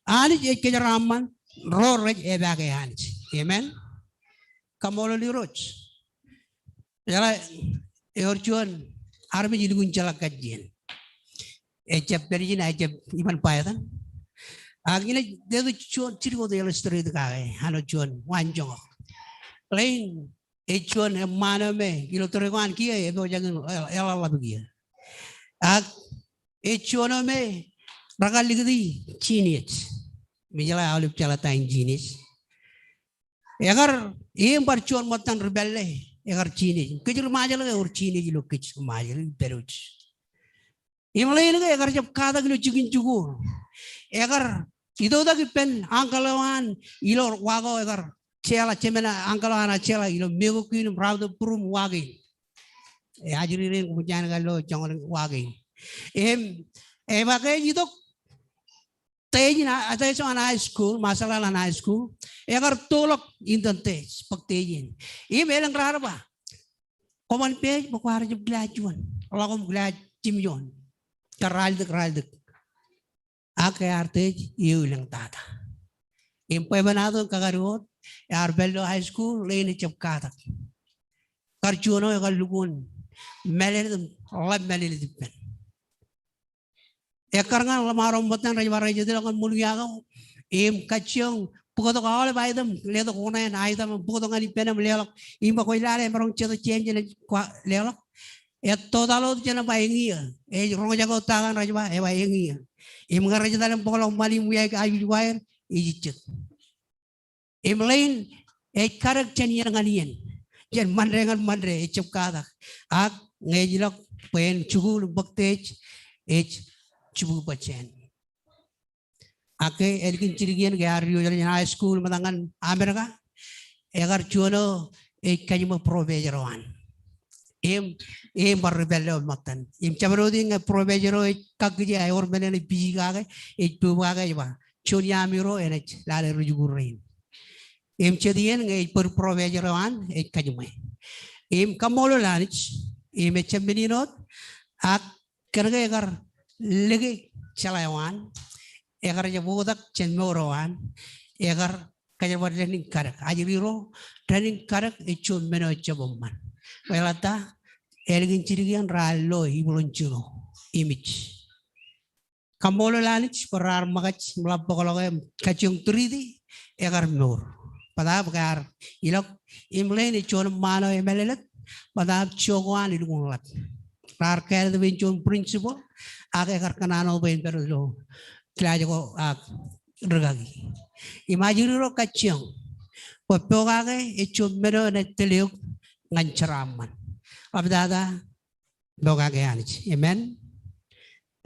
Anij ej kōjeraaṃṃan ro rej epaake Anij. Amen. Kaṃṃoolol Irooj. Jeḷā, ewōr juon armej elukkuun jeḷā kajjien. Ejjab pād ijin, ejjab iban ba etan. Ak inaaj letok juon jidik wōt illustrate kake, āinwōt juon waanjoñak. Ḷein, ej juon eṃṃaan eo me, ilo tōre ko an kiiō, epojak in eḷ-, eḷaḷḷap kiiō. Ak ej juon eo me, rekar likūti genius. Im ijeḷā aolep jeḷā ta in genius. Ekar, im bar juon ṃōttan ri pālle, ekar genius. Kōj ri Ṃajeḷ ke ewōr genius ilo kōj ri Ṃajeḷ, ri pālle. Im ḷein ke ekar jab katak ilo jikin jikuuḷ. Ekar, itoitak ippān uncle eo an, ilo wa ko ekar, jeḷā, jemān uncle eo an jeḷā, ilo mekokin im raute būruōm wa kein. E, ajri rein koṃij jañin kar lo joñan wa kein. Im, e, ba ke ej itok, Tij in, a, tij eo an high school, Marshall Islands High School, ekar toḷọk indein tij, bōk tij in. Im elōñ raar ba, koṃwin pād bwe kwaar jab kila juon, ḷọk im kila jimjuon. Kar ralitōk, ralitōk. Ak ear tij, eō elōñ tata. Im bwebwenato in kakadu wōt, ear pād ilo high school, ḷein ej jab katak. Kar juon eo ekar lukkuun mālōtlōt, ḷap mālōtlōt ippān. Ekkar ñan ḷōṃaro ṃōttan rej ba rej jet ilọk ñan ṃool wiak eo. Im kajjioñ bōktok aolep item, letok oṇāān item, bōktok ñan ippān im leḷọk. Im ba kwōj lale emaroñ jet jān jenaaj leḷọk. Ettōtaḷ wōt jān ba eñiiō. Ej roñjake wōt ta kaṇ rej ba, ej ba eñiiō. Im ñe rej etal im bōkḷọk ṃani im wiaik aikuj ko aer, ej jet. Im ḷein ej kadek jān iien ñan iien. Jān Ṃande ñan Ṃande ej jab katak. Ak ñe ej ilọk bwe en jikuuḷ im bōk tij ej jibukbōjjāān. Ak ke ālikin jidik iien ke ear diwōjḷọk jān high school ṃōttan ñan Amerika. Ekar juon eo ej kajiṃwe professor eo an. Im, im bar ri pālle eo ṃōttan. Im jabdewōt in ñe professor eo ej kakkije ewōr men eṇ ej pijik kake, ej pop kake ej ba. Juon iaami ro enaaj lale ri jikuuḷ rein. Im jet iien ñe ej bōd professor eo an ej kajiṃwe. Im kaṃṃoolol Anij, im ejjab men in wōt, ak kōnke ekar lōke jeḷā eo an, ekar jab oktak jān mour eo an, ekar kōjerbal dān in kadek. Ajri ro, dān in kadek ej juon men eo ejjab eṃṃan. Bwe eḷap ta, ālikin jidik iien raar lo ibwilōñ jino, imej. Kaṃṃoolol Anij bwe raar ṃōkaj im ḷap bōkḷọk e im kajjioñ tūriti ekar mour. Bōtaab ke ear ilọk im ḷein ej juon eṃṃaan eo emālōtlōt, bōtaab jok ko an elukkuun ḷap. Raar kāālōt bwe en juon principal, ak ekar kōṇaan wōt bwe en pād ilo kilaaj ko ak rikaki. Im ajri ro kajjioñ bwe pokake ej juon men eo enaaj tōl eok ñan jeraaṃṃan. Ḷaptata pokake Anij. Amen.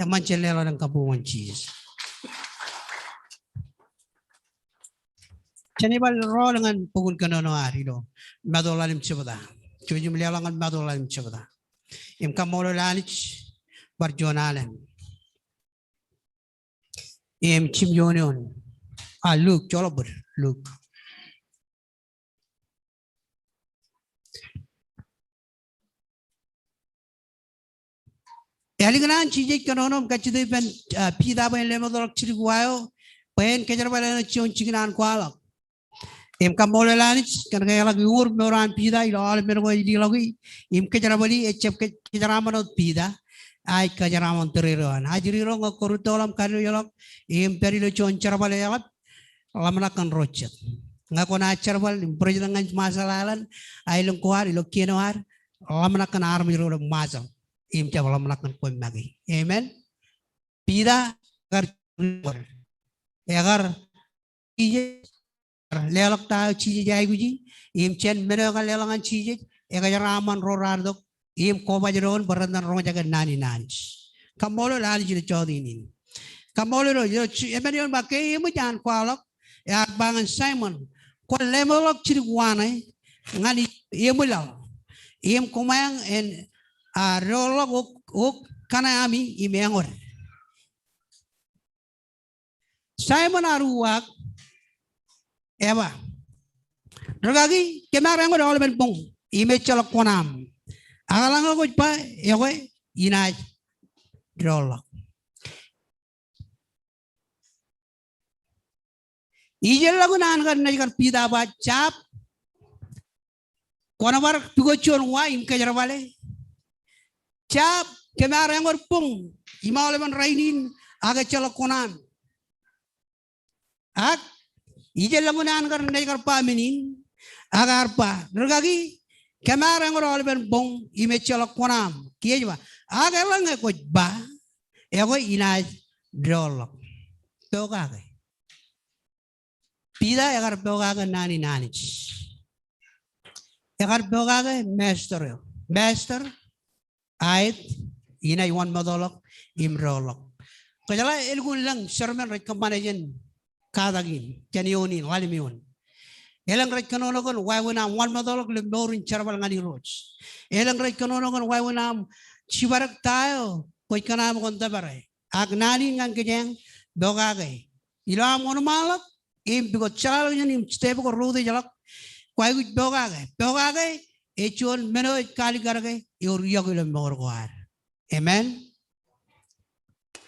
Eṃṃan jen leḷọk kabbokbok ñan Jisōs. Jen bar rọọl ñan bok in kōnono ad ilo Matu ḷalem jebta. Jouj im leḷọk ñan Matu ḷalem jebta. Im kaṃṃoolol Anij bar juon alen. Im jimjuon eoon. A, Luk, joḷọk bōd, Luk. Ālikin an Jisōs kōnono im kajjitōk ippān, a, Piter bwe en lemootḷọk jidik wa eo, bwe en kōjerbale āinwōt juon jikin an kwaḷọk. Im kaṃṃoolol Anij, kōn ke eḷak uñūr mour an Piter ilo aolepen ko ej leḷọki, im kōjerbali, ejjab kōj-, kōjeraaṃṃan wōt Piter, a ej kōjeraaṃṃan tōrerein. Ajri ro ñe kwōj rūttoḷọk im kanoojḷọk, im pād ilo juon jerbal eḷap, ḷōmṇak kōn ro jet. Ñe kwōnaaj jerbal, im bōjrak ñan Marshall Island, a elōñ ko ad, ilo kien eo ad, ḷōmṇak kōn armej ro ilo Marshall. Im jab ḷōmṇak kōn kwe make. Amen. Piter, ekar, ekar Jisōs, leḷọk ta eo Jisōs ej aikuji, im jān men eo ekar leḷọk ñan Jisōs, ekōjeraaṃṃan ro raar itok, im kobaj doon bwe ren roñjake naan in Anij. Kaṃṃoolol Anij ilo jota in. Kaṃṃoolol Irooj, ilo, emān eoon ba ke eṃōj an kwaḷọk, ear ba ñan Saimōn, kwōn lemootḷọk jidik wa ṇe, ñan eṃwilaḷ. Im koṃeañ en, a, doḷọk ok, ok kaṇe ami im eñod. Saimōn ear uwaak, eba, rūkaki, kōm ar eñod aolepen boñ, im ejjeḷọk kuṇaaṃ. Ak eḷaññe kwōj ba, ekwe, inaaj doḷọk. Ijellọkin an kar naaj kar Piter ba, jab, kwōn bar pukot juon wa im kōjerbale. Jab, kōm ar eñod boñ, im aolepen rainin, ak ejjeḷọk kuṇaaṃ. Ak, ijellọkin an kar naaj kar ba men in, ak ear ba, rūkaki, kōm ar eñod aolepen boñ, im ejjeḷọk kuṇaaṃ. Kiiō ej ba, ak eḷaññe kwōj ba, ekwe inaaj doḷọk. Pokake. Piter ekar pokake naan in Anij. Ekar pokake master eo. Master, aet, inaaj wōnṃaanḷọk im doḷọk. Kōjeḷā elukkuun lōñ sermon rej kōṃṃane jān katak in, jān eoon in, ḷalem eoon. Elōñ rej kōnono kōn wāween aṃ wōnṃaanḷọk ilo mour in jerbal ñan Irooj. Elōñ rej kōnono kōn wāween aṃ jibadek ta eo kwōj kōṇaan kōn tōpare. Ak naan in ñan kōjeañ, pokake. Ilo aṃ wōnṃaanḷọk, im pukot jeḷāḷọkjeṇ im step ko routiejḷọk, kwaikuj pokake. Pokake, ej juon men eo ej kalikkar ke ewōr iọkwe ilo mour ko ad. Amen.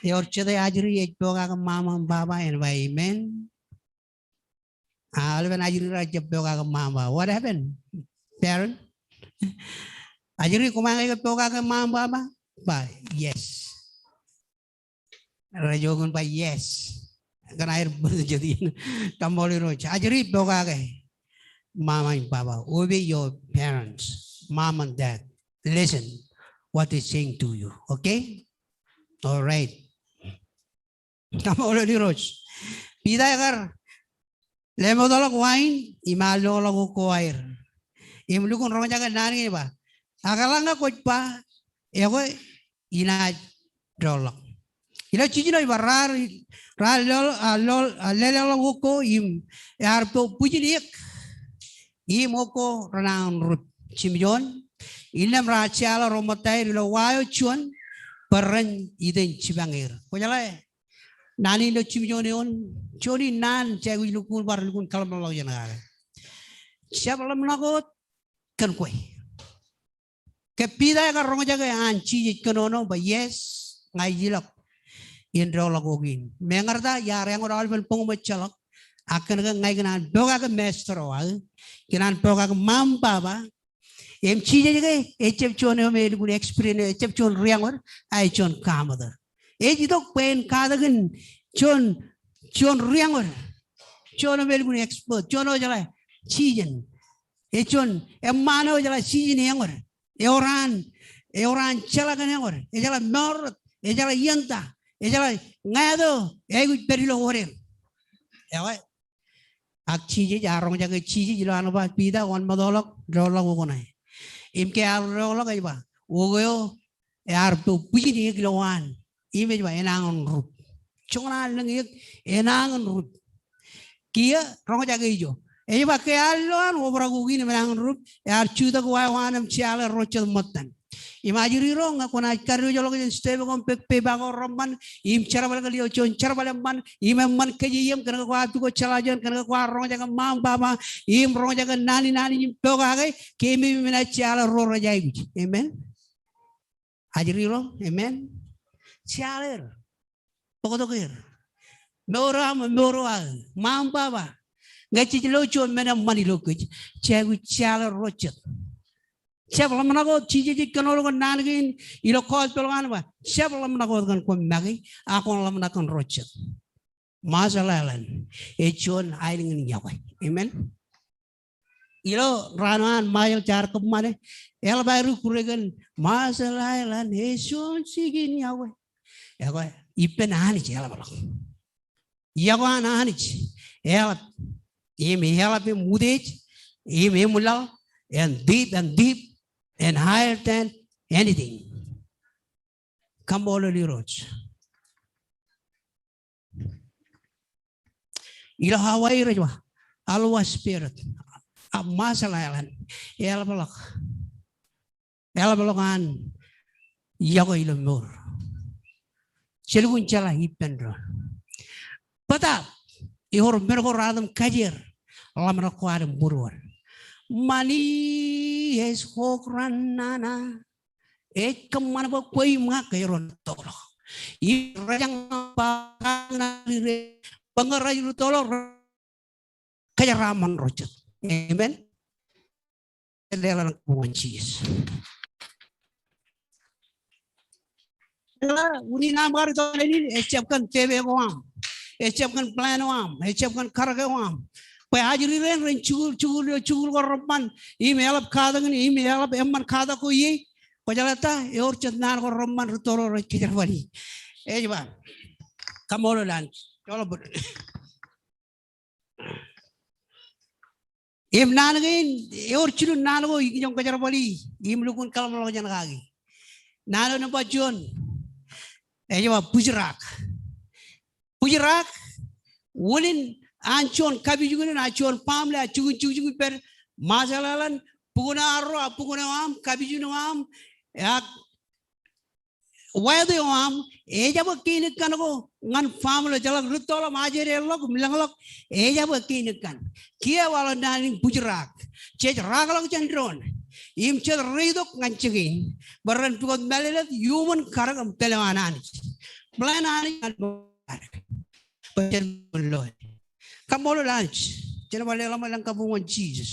Ewōr jete ajri ej pokake ṃaṃa im baba, en ba amen. A, aolepen ajri raar jab pokake ṃaṃa im baba. What happened, parent? Ajri, koṃeañ ke pokake ṃaṃa im baba? Ba, yes. Rej jokun ba, yes. Kōn aer bōd jet in. Kaṃṃoolol Irooj. Ajri, pokake ṃaṃa im baba. Obey your parents, mom and dad. Listen what they saying to you. Okay? All right. Kaṃṃoolol Irooj. Piter ekar lemootḷọk wa in, im ear loḷọk ok ko aer. Im lukkuun roñjake naan kein ej ba, ak eḷaññe kwōj ba, ekwe inaaj doḷọk. Ilo jiljino ej ba raar, raar loḷ-, a, loḷ-, a, leleḷọk ok ko im ear bwe bwijin eō. Im ok ko renañin rup. Jimjuon. Innām raar jeḷā ro ṃōttaer ilo wa eo juon bwe ren itōn jipañ er. Kwōjeḷā naan in ilo jimjuon eoon, juon in naan jej aikuj lukkuun bar lukkuun kōḷmānḷọkjeṇ kake. Jab ḷōmṇak wōt kōn kwe. Ke Piter ekar roñjake an Jisōs kōnono ba, yes, ña ij ilọk in doḷọk ok in. Meñe ta, iar eñod aolepen boñ im ejjeḷọk. Ak kōn ke ña ikōṇaan pokake master eo aō, ikōṇaan pokake ṃaṃa im baba. Im Jisōs ke ejjab juon eo me elukkuun experience, ejjab juon ri-eñod, a ej juon kaṃōtō. Ej itok bwe en katakin juon, juon ri-eñod. Juon eo me elukkuun expert, juon eo ejeḷā season. Ej juon eṃṃaan eo ejeḷā season eñod. Ewōr an, ewōr an jeḷā kōn eñod. Ejeḷā moorrot, ejeḷā iien ta, ejeḷā ñāāt eo eaikuj pād ilo order. Ekwe. Ak Jisōs, ear roñjake Jisōs ilo an ba Piter, wōnṃaanḷọk, doḷọk ok ṇe. Im ke ear doḷọk ej ba, ok eo ear bwe bwijin eō ilowaan. Im ej ba enañin rup. Joñan lōñ eō, enañin rup. Kiiō roñjake ijo. Ej ba ke ear lo an obrak ok in im enañin rup, ear jutak wa eo an im jeḷā ro jet ṃōttan. Im ajri ro ñe kwōnaaj kadiwōjḷọk jān step ko im pek pepa ko reṃṃan, im jerbal ke ilo juon jerbal eṃṃan, im eṃṃan kōj im kōn ke kwaar pukot jeḷā juon, kōn ke kwaar roñjake ṃaan baba, im roñjake naan in Anij im pokake, keememej im naaj jeḷā ro rej aikuj. Amen. Ajri ro, amen. Jeḷā er. Bōktok er. Mour eo aṃ, mour eo aō, ṃaan baba. Ñe jej lo juon men eṃṃan ilo kōj, jej aikuj jeḷā ro jet. Jab ḷōmṇak wōt, Jisōs ej kōnono kōn naan kein ilo gospel ko an ba, jab ḷōmṇak wōt kōn koṃ make, ak kwōn ḷōmṇak kōn ro jet. Marshall Island ej juon aelōñ in yokwe. Amen. Ilo raan eo an Marshall jaar kōṃṃane, eḷap aer ikkure kōn Marshall Island ej juon jikin yokwe. Ekwe, ippān Anij eḷapḷọk. Yokwe an Anij eḷap. Im eḷap im utiej, im eṃwilaḷ, and deep and deep, and higher than anything. Kaṃṃoolol Irooj. Ilo Hawaii rej ba, Aloha Spirit, a Marshall Island, eḷapḷọk. Eḷapḷọk an yokwe ilo mour. Jelukkuun jeḷā ippān doon. Bōtaab, ewōr men ko raar item kajeer, ḷōmṇak ko ad im būruod. Ṃani ej kōk raan nana. Ej kōṃṃan bwe kwe im ña kōjro en rūttoḷọk. Im rej jañin ba ñan ri, bwe ñe rej rūttoḷọk, kōjeraaṃṃan ro jet. Amen. Leḷọk ñan kabuñ ñan Jisōs. Unin aṃ kar itok ānin, ejjab kōn pepe ko aṃ, ejjab kōn plan eo aṃ, ejjab kōn karōk eo aṃ. Bwe ajri rein ren jikuuḷ, jikuuḷ, jikuuḷ ko reṃṃan, im eḷap katakin, im eḷap eṃṃan katak ko ie, kwōjeḷā ta, ewōr jet naan ko reṃṃan rūttoḷọk rej kōjerbali. Ej ba, kaṃṃoolol Anij. Joḷọk bōd. Im naan kein, ewōr jilin naan ko ikijjien kōjerbali, im lukkuun kōḷmānḷọkjeṇ kaki. Naan eo nōṃba juon, ej ba bwijraak. Bwijraak, unin an juon kapijuknen, an juon baaṃle, an jukun jukjuk ippān Marshall Island, bukun arro, a bukun eo aṃ, kapijuknen eo aṃ, ak wāween eo aṃ, ejjab kein ekkan ko ñan family, jeḷak rūttoḷọk im ajeleḷọk im lōñḷọk, ejjab kein ekkan. Kiiō waḷọk naan in bwijraak. Jej raakḷọk jān doon. Im jet reitok ñan jikin. Bwe ren pukot mālōtlōt, iuṃwin karōk im pād ilo an Anij. Plan Anij ñan Bwe jen lo. Kaṃṃoolol Anij. Jen bar leḷọk ṃōk elōñ kabuñ ñan Jisōs.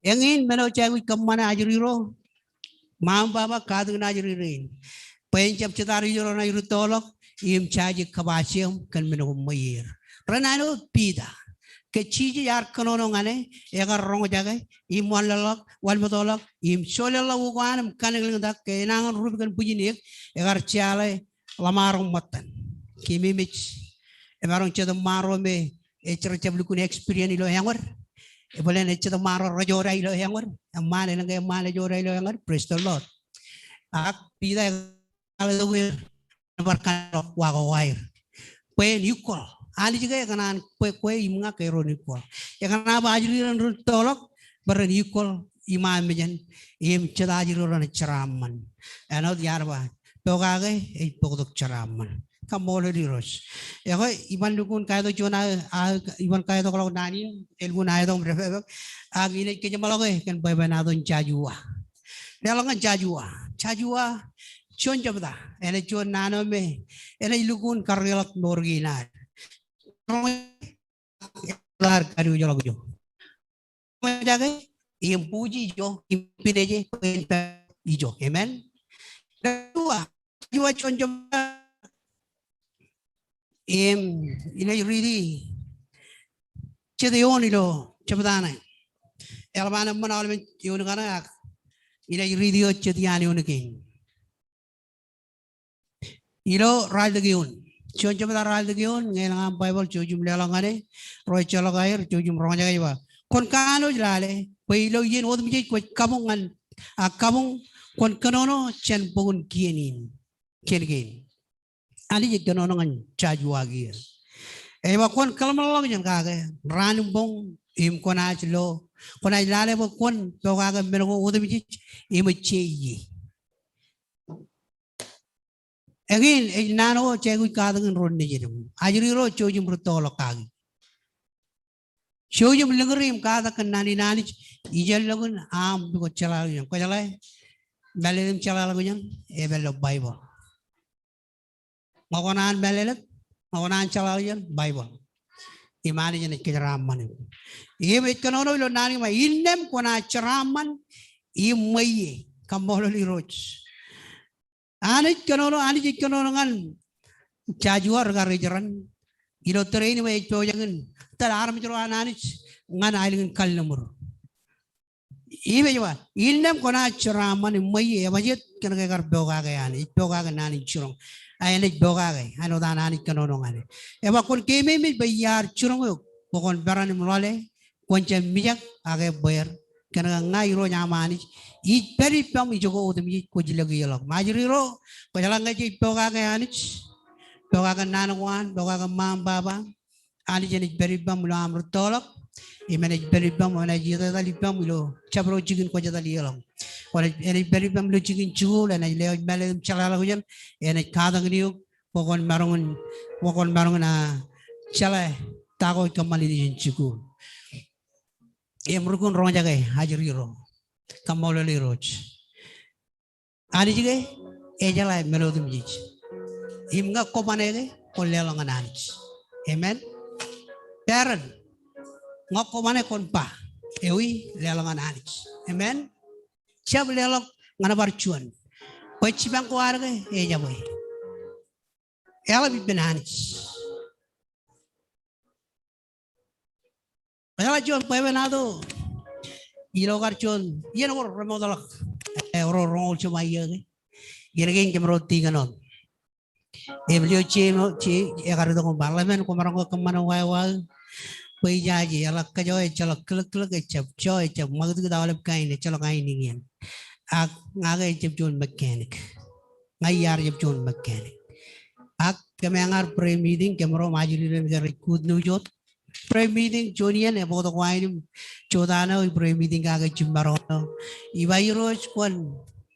Eñin men eo jej aikuj kōṃṃane ajri ro. Ṃaan baba katakin ajri rein. Bwe en jab jet ad ijo renaaj rūttoḷọk im jaje kōpooje kōn men ko ṃweier. Ren āinwōt Piter. Ke Jisōs ear kōnono ñan e, ekar roñjake, im wanlōḷḷọk, wanbōtḷọk, im joḷọk ḷọk ukōt an im kanekleñtak ke enañin rup kōn bwijin eō, ekar jeḷā ḷōṃaro ṃōttan. Keememej, emaroñ jet ṃaan ro me ej jab lukkuun experience ilo āinwōt. Ebōlen ej jet ṃaan ro rejoda ilo āinwōt. Eṃṃaan, elōñ ke eṃṃaan ejoda ilo āinwōt. Praise the Lord. Ak Piter ear bar kanḷọk wa ko aer. Bwe en equal. Anij ke ekōṇaan bwe kwe im ña kōjro en equal. Ekōṇaan bwe ajri ro ren rūttoḷọk bwe ren equal iṃaan mejān im jet ajri ro renaaj jeraaṃṃan. Āinwōt iar ba pokake ej bōktok jeraaṃṃan. Kaṃṃoolol Irooj. Ekwe iban lukkuun kaetok juon aō, aō, iban kaetok ḷọk naan in, elukkuun aetok im depdepek. Ak inaaj kōjeṃḷọke kōn bwebwenato in Joshua. Leḷọk ñan Joshua. Joshua, juon jebta, enaaj juon naan eo me enaaj lukkuun karreoḷọk mour kein ad. Roñjake, eḷap kadiwōjḷọk ijo. Roñjake, im buji ijo, im pineje, bwe en pād ijo. Amen. Joshua, Joshua juon jebta, im inaaj riiti jet eoon ilo jebta ṇe. Eḷap an eṃṃan aolepen eoon kaṇe ak inaaj riiti wōt jet iaan eoon kein. Ilo ralitōk eoon. Juon jebta ralitōk eoon, ñe elōñ aṃ Baibōḷ jouj im leḷọk ñan e, ro ejjeḷọk aer, jouj im roñjake ej ba. Kwōn kanooj lale, bwe ilo iien otemjej kwōj kabuñ ñan, a kabuñ, kwōn kōnono jān bok in kien in. Kien kein. Anij ej kōnono ñan Joshua kiiō. Ej ba kwōn kōḷmānḷọkjeṇ kake, raan im boñ, im kwōnaaj lo, Kwōnaaj lale bwe kwōn pokake men ko otemjej im ej je ie. Eñin ej naan ko jej aikuj katakin ro nejidem. Ajri ro jouj im rūttoḷọk kaki. Jouj im lōñri im katak kōn naan in Anij, ijellọkin aṃ bwe kwō jeḷāḷọkjeṇ. Kwō jeḷā mālōtlōt im jeḷāḷọkjeṇ epād ilo Baibōḷ. Ñe kwō naan mālōtlōt, ñe kwō naan jeḷāḷọkjeṇ, Baibōḷ. Im Anij enaaj kōjeraaṃṃan eok. Im ej kōnono ilo naan in ba, innām kwōnaaj jeraaṃṃan im ṃweiie. Kaṃṃoolol Irooj. Anij kōnono, Anij ej kōnono ñan Joshua rikaki ran ilo tōre in bwe ej pojak in tōl armej ro an Anij ñan aelōñ in kalliṃur. Im ej ba, innām kwōnaaj jeraaṃṃan im ṃweiie, ebajeet kōn ke ekar pokake Anij, ej pokake naan in jiroñ. A enaaj pokake, āinwōt an Anij kōnono ñan e. Ej ba kwōn keememej bwe iar jiroñ eok bwe kwōn peran im lọle, kwōn jab mijak ak ebbeer. Kōn ke ña Irooj aṃ Anij ij pād ippaṃ ijoko otemjej kwōj lōke ḷọk. Im ajri ro, kwō jeḷā ñe jej pokake Anij, pokake naan ko an, pokake ṃaṃ baba, Anij enaaj pād ippaṃ ilo aṃ rūttoḷọk, im enaaj pād ippaṃ, enaaj etetal ippaṃ ilo jabdewōt jikin kwōj etal ie ḷọk. Kwōnaaj, enaaj pād ippaṃ ilo jikin jikuuḷ, enaaj lewōj mālōtlōt im jeḷāḷọkjeṇ, enaaj katakin eok, bwe kwōn maroñ in, bwe kwōn maroñ in, ah, jeḷā ta ko ej kōṃṃan ilo ijin jikuuḷ. Im lukkuun roñjake ajri ro. Kaṃṃoolol Irooj. Anij ke ejeḷā men otemjej. Im ñe kwō ṃane ke kwōn leḷọk ñan Anij. Amen. Parent, ñe kwō ṃane kwōn ba, ewi, leḷọk ñan Anij. Amen. Jab leḷọk ñan bar juon. Bwe jipañ ko ad ke ejabwe. Eḷap ippān Anij. Kwōjeḷā juon bwebwenato ilo kar juon iien ko remootḷọk, e, ro roñoul jema iiō ke. Iien kein kōmro tikōn wōt. Im lio je, je, ekar itok im ba, ḷōmān, kwōmaroñ ke kōṃṃane wāween bwe ijaje, eḷak kōjro ejjeḷọk kōḷakḷọk, ejjab jo, ejjab ṃakūtkūt aolep kain, ejjeḷọk ainikian. Ak ña ke ejjab juon mechanic. Ña iar jab juon mechanic. Ak kōm eñar prayer meeting, kōmro im ajri rein ke rej good news wōt. Prayer meeting, juon iien, ebōktok wain im jota ṇe eo, prayer meeting kake jab maroñ ṇe eo. Iba, Irooj, kwōn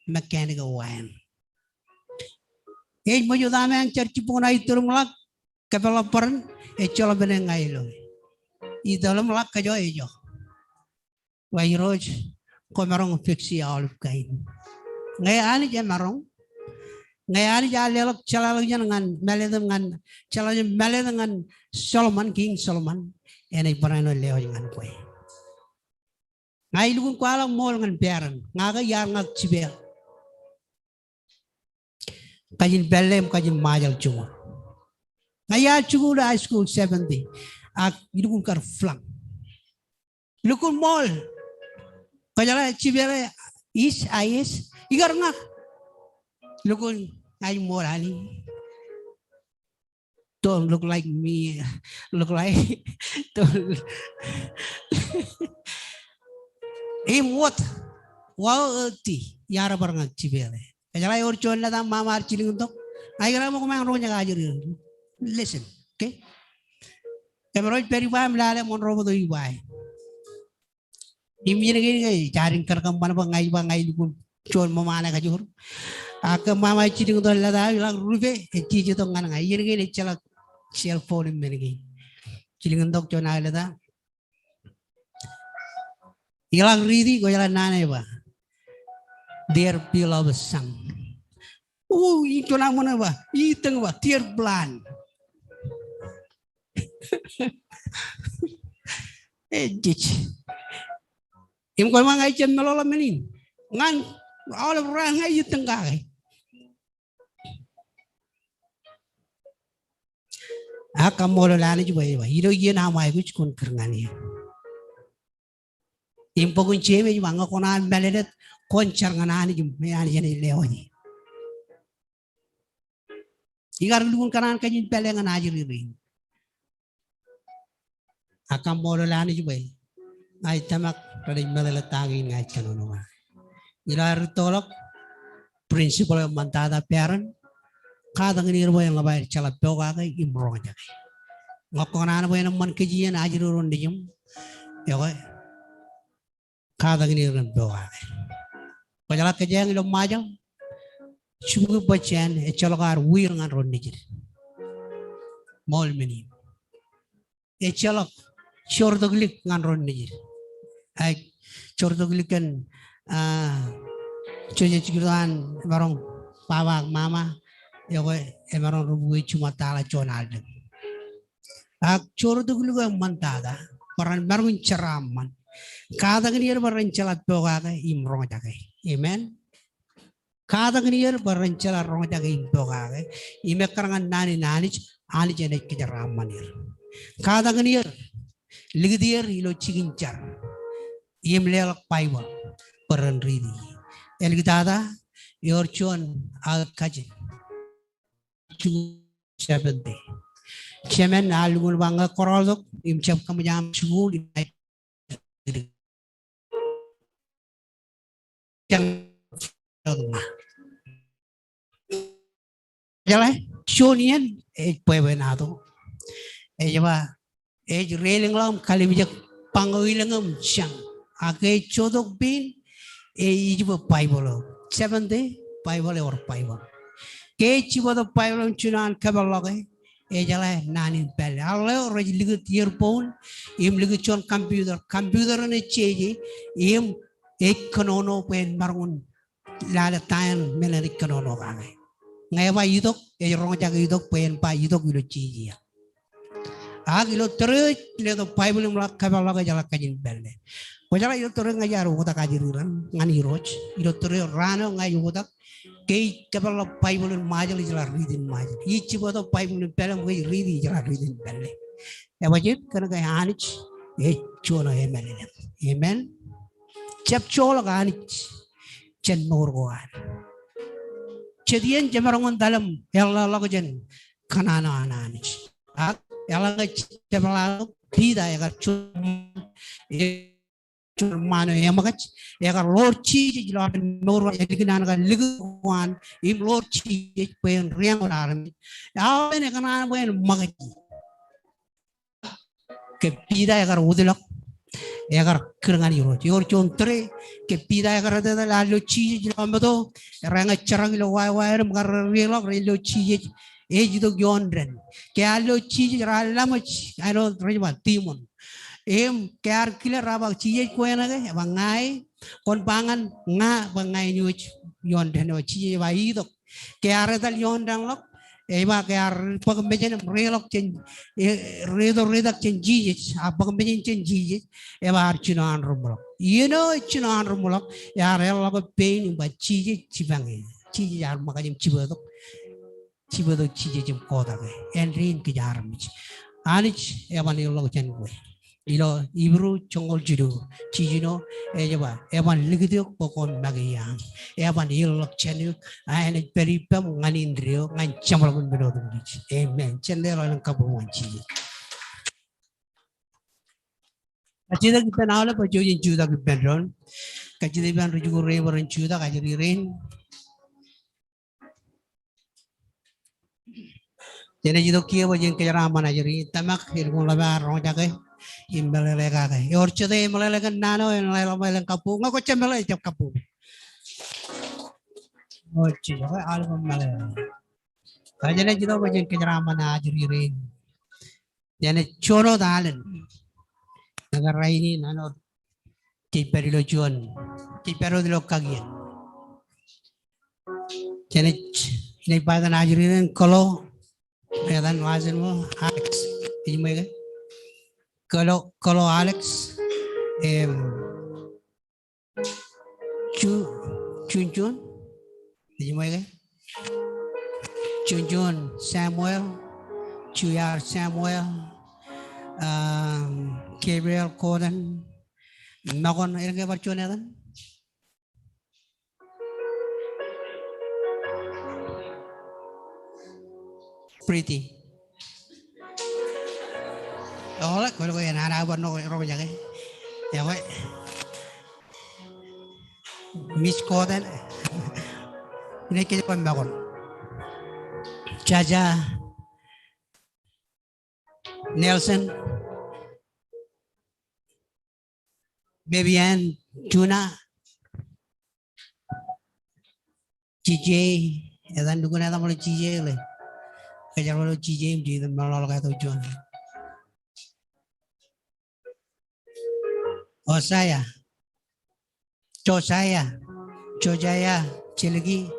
mechanic eo wain. Ej ṃōj wōt ameañ jar jibboñ ṇe aet tōl im ḷak, kōpeḷḷọk bōran, ejjeḷọk men eñ ña ilo. Aet tōl im ḷak kōjro ejjeḷọk. Ba Irooj, kwōmaroñ fix e aolep kain. Ñe Anij emaroñ, ñe Anij ear leḷọk jeḷāḷọkjeṇ ñan mālōtlōt, ñan jeḷāḷọkjeṇ mālōtlōt ñan Solomon, King Solomon, enaaj barāinwōt lewōj ñan kwe. Ña ilukkuun kwaḷọk ṃool ñan parent, ña ke iar ñak jipeḷ. Kajin pālle im kajin Ṃajeḷ jiṃor. Ña iar jikuuḷ high school seventy. Ak ilukkuun kar flunk. Lukkuun ṃool. Kwōjeḷā jipeḷe is, a is, ikar ñak. Lukkuun ña ij ṃool, ani. Don't look like me. Look like, don't. Im wōt. Wāween eo ej, iar bar ñak jipeḷe. Kwōjeḷā ewōr juon lōta ṃaṃa ear jilkintok. Ak ikōṇaan ṃōk kōṃṃan roñjake ajri. Listen, okay? Kōmro ej pād iba im lale ṃōn ro bōto iba. Im iien kein ke ij jañin kar kōṃṃan bwe ña ij ba ña ilukkuun juon ṃōṃaan ekajoor. Ak ke ṃaṃa ej jilkintok lōta eo, ilọk rupe, ej jijet tok ñan ña. Iien kein ejjeḷọk cell phone im men kein. Jilkintok juon aō lōta. Ilọk riiti, kwōjeḷā naan eo ej ba, Dear beloved son. O, in juon aṃ ṃōṇōṇō ba, itōn ba, Dear plan. Ejej. Im kwōn ba ña ij jab meḷọkḷọk men in. Ñan aolep raan ña ij itōn kake. Ak kaṃṃoolol Anij bwe ej ba, ilo iien aṃ aikuj kwōn kūr ñan eō. Im bok in Jemes ej ba ñe kwō naan mālōtlōt, kwōn jar ñan Anij im Anij enaaj lewōj eō. Ikar lukkuun kōṇaan kajin pālle ñan ajri rein. Ak kaṃṃoolol Anij bwe ña ij tōmak renaaj meḷeḷe ta kein ña ij kōnono ba. Ilo aer rūttoḷọk, principal eo eṃṃan tata, parent, katakin er bwe eḷap aer jeḷā pokake im roñjake. Ñe kwō kōṇaan bwe en eṃṃan kōj iien ajri ro nejiṃ, ekwe, Katakin er en pokake. Kwōjeḷā kōjeañ ilo Ṃajeḷ, jibukwi bōjjāān ejjeḷọk ad wheel ñan ro nejid. Ṃool men in. Ejjeḷọk jortōklik ñan ro nejid. Ak jortōklik kōn, ah, jejjekjek ilo an emaroñ baba ak mama, ekwe emaroñ ri-bukwi jiṃa taḷa juon aljoñ. Ak jortōklik eo eṃṃantata, bwe ren maroñ in jeraaṃṃan. Katakin er bwe ren jeḷā pokake im roñjake. Amen. Katakin er bwe ren jeḷā roñjake im pokake, im ekkar ñan naan in Anij, Anij enaaj kōjeraaṃṃan er. Katakin er, likūt er ilo jikin jar, im leḷọk Baibōḷ bwe ren riiti. Āliktata, ewōr juon aō kajin. Seventh Day. Jemān ear lukkuun ba ñe kōrọọl tok im jab kōṃij aṃ jikuuḷ im Jeḷā, juon iien ej bwebwenato. Ej ba, ej railing ḷọk im kalimjek bañ eo ilōñ im jañ. Ak ke ej jotok pein, ej ijbe Baibōḷ eo. Seventh Day Baibōḷ ewōr Baibōḷ. Ke ej jibwe tok Baibōḷ eo im jino an kōpeḷḷọke, ejeḷā naan in pālle. Aḷ eo rej likūt earphone im likūt juon computer. Computer in ej jeje im ej kōnono bwe en maroñ in lale ta eo men in ej kōnono kake. Ñe eba itok, ej roñjake itok bwe en ba itok ilo jeje eo. Ak ilo tōre eo ej letok Baibōḷ im ḷak kōpeḷḷọke, ejeḷā kajin pālle. Kwōjeḷā ilo tōre eo ña iar oktak ajri raṇ ñan Irooj. Ilo tōre eo raan eo ña ij oktak, ke ij kōpeḷḷọk Baibōḷ in Ṃajeḷ, ijeḷā riiti in Ṃajeḷ. Ij jibwe tok Baibōḷ in pālle, im ke ij riiti, ijeḷā riiti in pālle. Ebajjeet? Kōnke Anij ej juon eo emalelep. Amen. Jab joḷọk Anij jān mour ko ad. Jet iien jemaroñ in etal im eḷḷāḷọk jān kōṇaan eo an Anij. Ak eḷaññe jab eḷḷāḷọk, Piter ekar juon, juon ṃaan eo eṃōkaj, ekar ḷoor Jisōs ilo armej mour eo, ālikin an kar likūt ko an im ḷoor Jisōs bwe en riañ wōt armej. Aolep ekōṇaan bwe en ṃōkaj. Ke Piter ekar wōtlọk, ekar kūr ñan Irooj. Ewōr juon tōre, ke Piter ekar etetal, ear lo Jisōs ilo meto, reñe jerak ilo wāween im kar riḷọk, rej lo Jisōs ej itok ioon dān. Ke ear lo Jisōs, raar laṃōj, āinwōt rej ba demon. Im ke ear kile, raar ba, Jisōs, kwō enōke? Eba, ña e. Kwōn ba ñan ña bwe ña in iwōj ioon dān eo. Jisōs eba, itok. Ke ear etal ioon dānḷọk, ej ba ke ear bōk mejān im reḷọk jān, e, reto retak jān Jisōs, a bōk mejān jān Jisōs, ej ba ear jino an ri ṃōḷọk. Iien eo ej jino an ri ṃōḷọk, ear eḷḷọk pein im ba Jisōs jipañ e. Jisōs ear ṃōkaj im jibwe tok. Jibwe tok Jisōs im kotake. Āindein kōj armej. Anij eban ilọk jān kwe. Ilo Hibru joñoul jilu, jiljino, ej ba, eban likūt eok bwe kwōn make iaam. Eban ilọk jān eok, ak enaaj pād ippaṃ ñan indeeo, ñan jeṃḷọkin men otemjej. Amen. Jen leḷọk elōñ kabbokbok ñan Jisōs. Kajjitōk ippān aolep, bar jouj im jutak ippān doon. Kajjitōk ippān ri-jikuuḷ rein bwe ren jutak ajri rein. Jenaaj itok kiiō bwe jen kōjeraaṃṃan ajri in. Tōmak, elukkuun ḷap aō roñjake im meḷeḷe kake. Ewōr jete emeḷeḷe kōn naan eo, en ḷap aō meḷeḷe kake. Ñe kwōj jab meḷeḷe, jab kake. Ewōr jete, aolep meḷeḷe. Ak jenaaj itok bwe jen kōjeraaṃṃan ajri rein. Jenaaj juon wōt alen. Ñe kar rainin, āinwōt jej pād ilo juon, jej pād wōt ilo kakien. Jenaaj, jenaaj ba etan ajri rein, Kōlo, etan last name eo, Alex. Ejiṃwe ke? Kōlo, Kōlo Alex. Im, Ju-, Junjun. Ejiṃwe ke? Junjun Samuel. Junior Samuel. Um, Gabriel Gordon. Makon, eḷaññe bar juon etan? Pretty. Eḷaññe, kwōlo ke enaaj bar roñjake. Ewi. Miss Gordon. Inaaj kōjparok makon. Jaja Nelson. Mebian, Juna, J J, etan lukkuun etan ṃōk J J ḷe. Kōjerbal J J im J J im meḷọkḷọk etan juon. Osiah, Josiah, Josiah Jelki,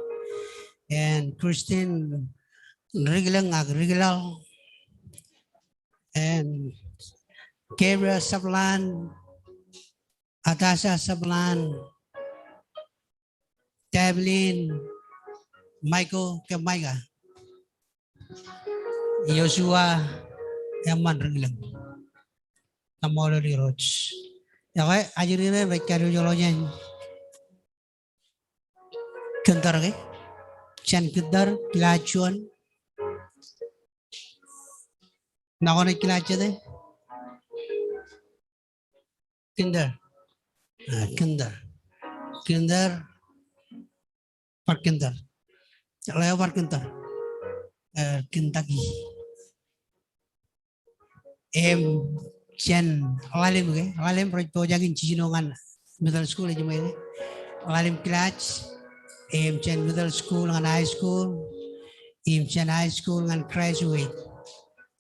and Christine Rikilōñ ak Rikilal, and Gabriel Sablan, Atasha Sablan, Devlin, Michael, ke Micah, Joshua, eṃṃan Rikilōñ. Kaṃṃoolol Irooj. Ekwe, ajri rein rej kajjojo ḷọk jān kintar ke? Jān kintar, kilaaj juon. Ṇa ko ej kilaaj jete? Kintar. Ah, kintar. Kintar. Bar kintar. Ḷeo bar kintar. Eh, Kentucky. Im jān ḷalem ke, ḷalem rej pojak in jiljino ñan middle school, ejiṃwe ke. Ḷalem kilaaj, im jān middle school ñan high school, im jān high school ñan graduate,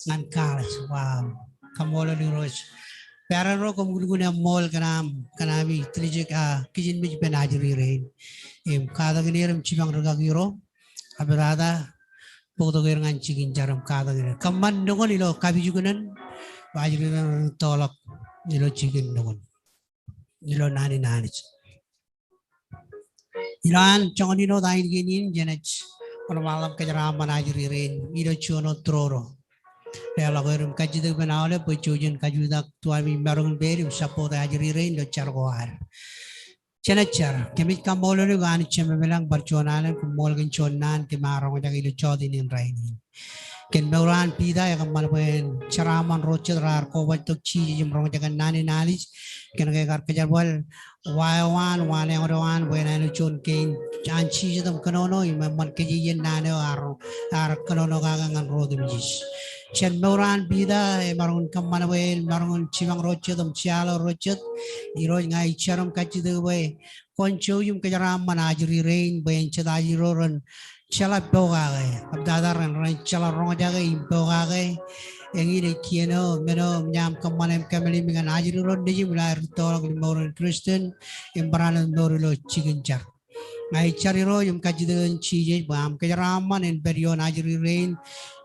ñan college. Wow. Kaṃṃoolol Irooj. Parent ro, koṃ lukkuun eṃṃool kōn aṃ, kōn ami tiljek, ah, kijenmej ippān ajri rein. Im katakin er im jipañ rikaki ro. Kōpojak tata, bōktok er ñan jikin jar im katakin er. Kōṃṃan nukun ilo kapijuknen, ajri rein rej rūttoḷọk ilo jikin nukun, ilo naan in Anij. Ilo an joñan in wōt ainikien in, jenaaj wōnṃaanḷọk kōjeraaṃṃan ajri rein ilo juon wōt tūroro. Leḷọk er im kajjitōk ippān aolep bwe jouj im kajutak tuami maroñ in pād im support ajri rein ilo jar ko ad. Jenaaj jar. Kōmij kaṃṃoolol eok Anij Jemem ilañ bar juon alen, koṃṃool kōn juon naan kōm ar roñjake ilo jota in rainin. Kōn mour eo an Piter, ekōṃṃan bwe en jeraaṃṃan ro jet raar kobatok Jisōs im roñjake naan in Anij. Kōn ke ekar kōjerbal wa eo an, wa leñōd eo an, bwe en āinwōt juon kein an Jisōs im kōnono, im eṃṃan kōjeien naan eo ear, ear kōnono kake ñan ro otemjej. Jān mour eo an Piter, emaroñ in kōṃṃan bwe en maroñ in jipañ ro jet im jeḷā ro jet. Irooj, ña ij jar im kajjitōk bwe kwōn jouj im kōjeraaṃṃan ajri rein bwe en jet ajri ro ren jeḷā pokake. Kōpojak tata ren, ren jeḷā roñjake im pokake. Eñin ej kien eo, men eo, im ña im kōṃṃan im kōmālim ñan ajri ro nejim ilo aer rūttoḷọk ilo mour in Christian im barāinwōt mour ilo jikin jar. Ña ij jar Irooj im kajjitōk kōn Jisōs bwe aṃ kōjeraaṃṃan en pād ioon ajri rein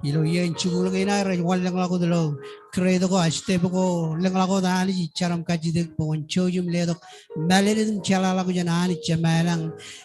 ilo iien jikuuḷ kein aer rej wanlōñḷọk wōt ilo grade ko, step ko, lōñḷọk wōt. Anij, ij jar im kajjitōk bwe kwōn jouj im letok mālōtlōt im jeḷāḷọkjeṇ, Anij Jemem ilañ,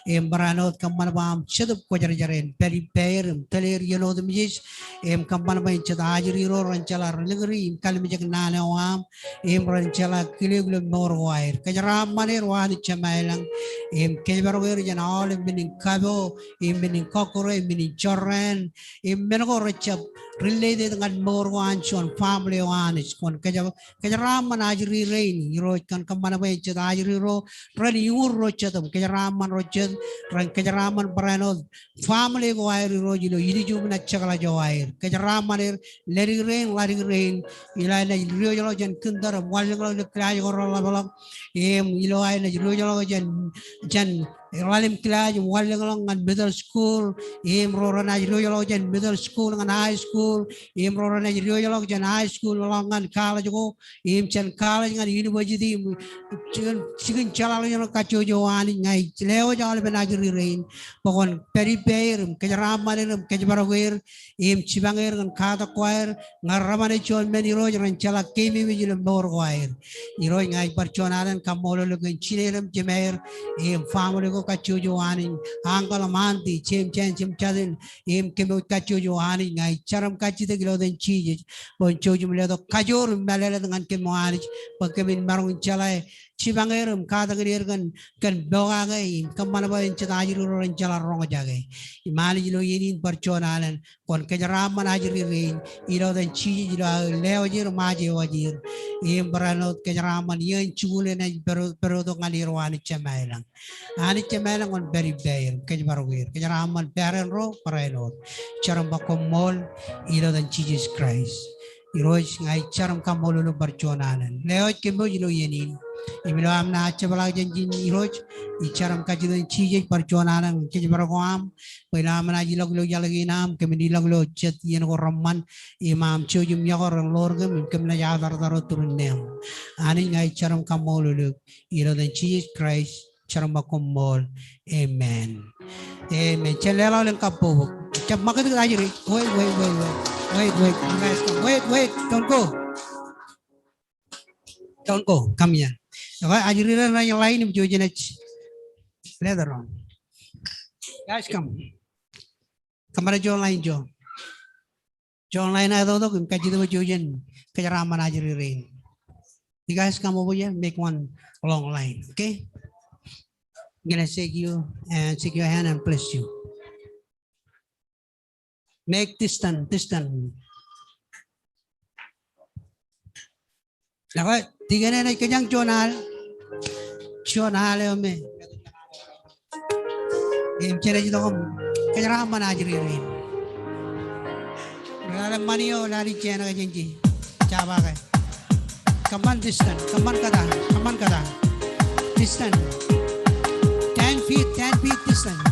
im barāinwōt kōṃṃan bwe aṃ Jetōb Kwōjarjar en pād ippāer im tōl er iien otemjej, im kōṃṃan bwe en jet ajri ro ren jeḷā ri-lōñri im kallimjek naan eo aṃ, im ren jeḷā kile eok ilo mour ko aer. Kōjeraaṃṃan er O Anij Jemem ilañ, im kōjparok er jān aolep men in kapo, im men in kọkkure, im men in jorrāān, im men ko rejjab related ñan mour ko an juon family O Anij. Kwōn kōj- kōjeraaṃṃan ajri rein Irooj, kōn kōṃṃan bwe en jet ajri ro ren iñur ro jet im kōjeraaṃṃan ro jet, ren kōjeraaṃṃan barāinwōt family ko aer Irooj ilo ilju im naaj jekḷaj eo aer. Kōjeraaṃṃan er, ledik rein, ḷadik rein, ilo aer naaj diwōjḷọk jān kintar im wanlōñḷọk ilo kilaaj ko reḷapḷọk, im ilo aer naaj diwōjḷọk jān, jān ḷalem kilaaj im wanlōñḷọk ñan middle school, im ro renaaj diwōjḷọk jān middle school ñan high school, im ro renaaj diwōjḷọk jān high school ḷọk ñan college ko, im jān college ñan university, im jikin, jikin jeḷāḷọkjeṇ kajjojo Anij. Ña ij lewōj aolepen ajri rein bwe kwōn pād ippāer im kōjeraaṃṃan er im kōjparok er im jipañ er kōn katak ko aer, ñe reban ej juon men Irooj ren jeḷā keememej ilo mour ko aer. Irooj, ña ij bar juon alen kaṃṃoolol eok kōn jined im jimeer im family ko kajjojo Anij, uncle im auntie, jemjein jemjatin, im kōm wōj kajjojo Anij. Ña ij jar im kajjitōk ilo etan Jisōs bwe kwōn jouj im letok kajoor im mālōtlōt ñan kōm O Anij, bwe kōmin maroñ in jeḷā jipañ er im katakin er kōn, kōn pokake im kōṃṃan bwe en jet ajri ro ren jeḷā roñjake. Im Anij, ilo iien in bar juon alen kwōn kōjeraaṃṃan ajri rein ilo etan Jisōs ilo aō lewōj er im aje wōj er. Im barāinwōt kōjeraaṃṃan iien jikuuḷ enaaj pād, pād tok ñan er O Anij Jemem ilañ. Anij Jemem ilañ, kwōn pād ippāer, kōjparok er, kōjeraaṃṃan parent ro barāinwōt. Jar im ba koṃṃool ilo etan Jisōs Kraist. Irooj, ña ij jar im kaṃṃoolol eok bar juon alen. Lewōj kōm wōj ilo iien in. Im ilo am naaj jepḷaak jān ijin Irooj, ij jar im kajjitōk ñan Jisōs bar juon alen kōjparok ko am, bwe ilo am naaj ilọk ilo iaḷ kein am, kōmin ilọk ilo jet iien ko reṃṃan, im am jouj im yokwe ren ḷoor kōm, im kōm naaj aō tartaro turin neeṃ. Anij ña ij jar im kaṃṃoolol eok, ilo etan Jisōs Kraist, jar im koṃṃool. Amen. Amen. Jen leḷọk lōñ kabbokbok. Jab ṃakūtkūt ajri. Wait, wait, wait, wait. Wait, wait. You guys come. Wait, wait. Don't go. Don't go. Come here. Okay, ajri ro rej line im ijo jenaaj. Later on. Guys, come. Come on, ijo line ijo. Joñan line eo tok im kajjitōk bwe jen kōjeraaṃṃan ajri rein. You guys come over here, make one long line, okay? I'm gonna shake you and shake your hand and bless you. Make distance, distance. Ña ke, tikōn eṇ ej kōjañ juon al. Juon al eo me. Im jenaaj itok im kōjeraaṃṃan ajri rein. Ri-lale ṃani eo, lale jeṇe ke jān je. Jabake. Kōṃṃan distance, kōṃṃan kōta, kōṃṃan kōta. Distance. Ten feet, ten feet distance.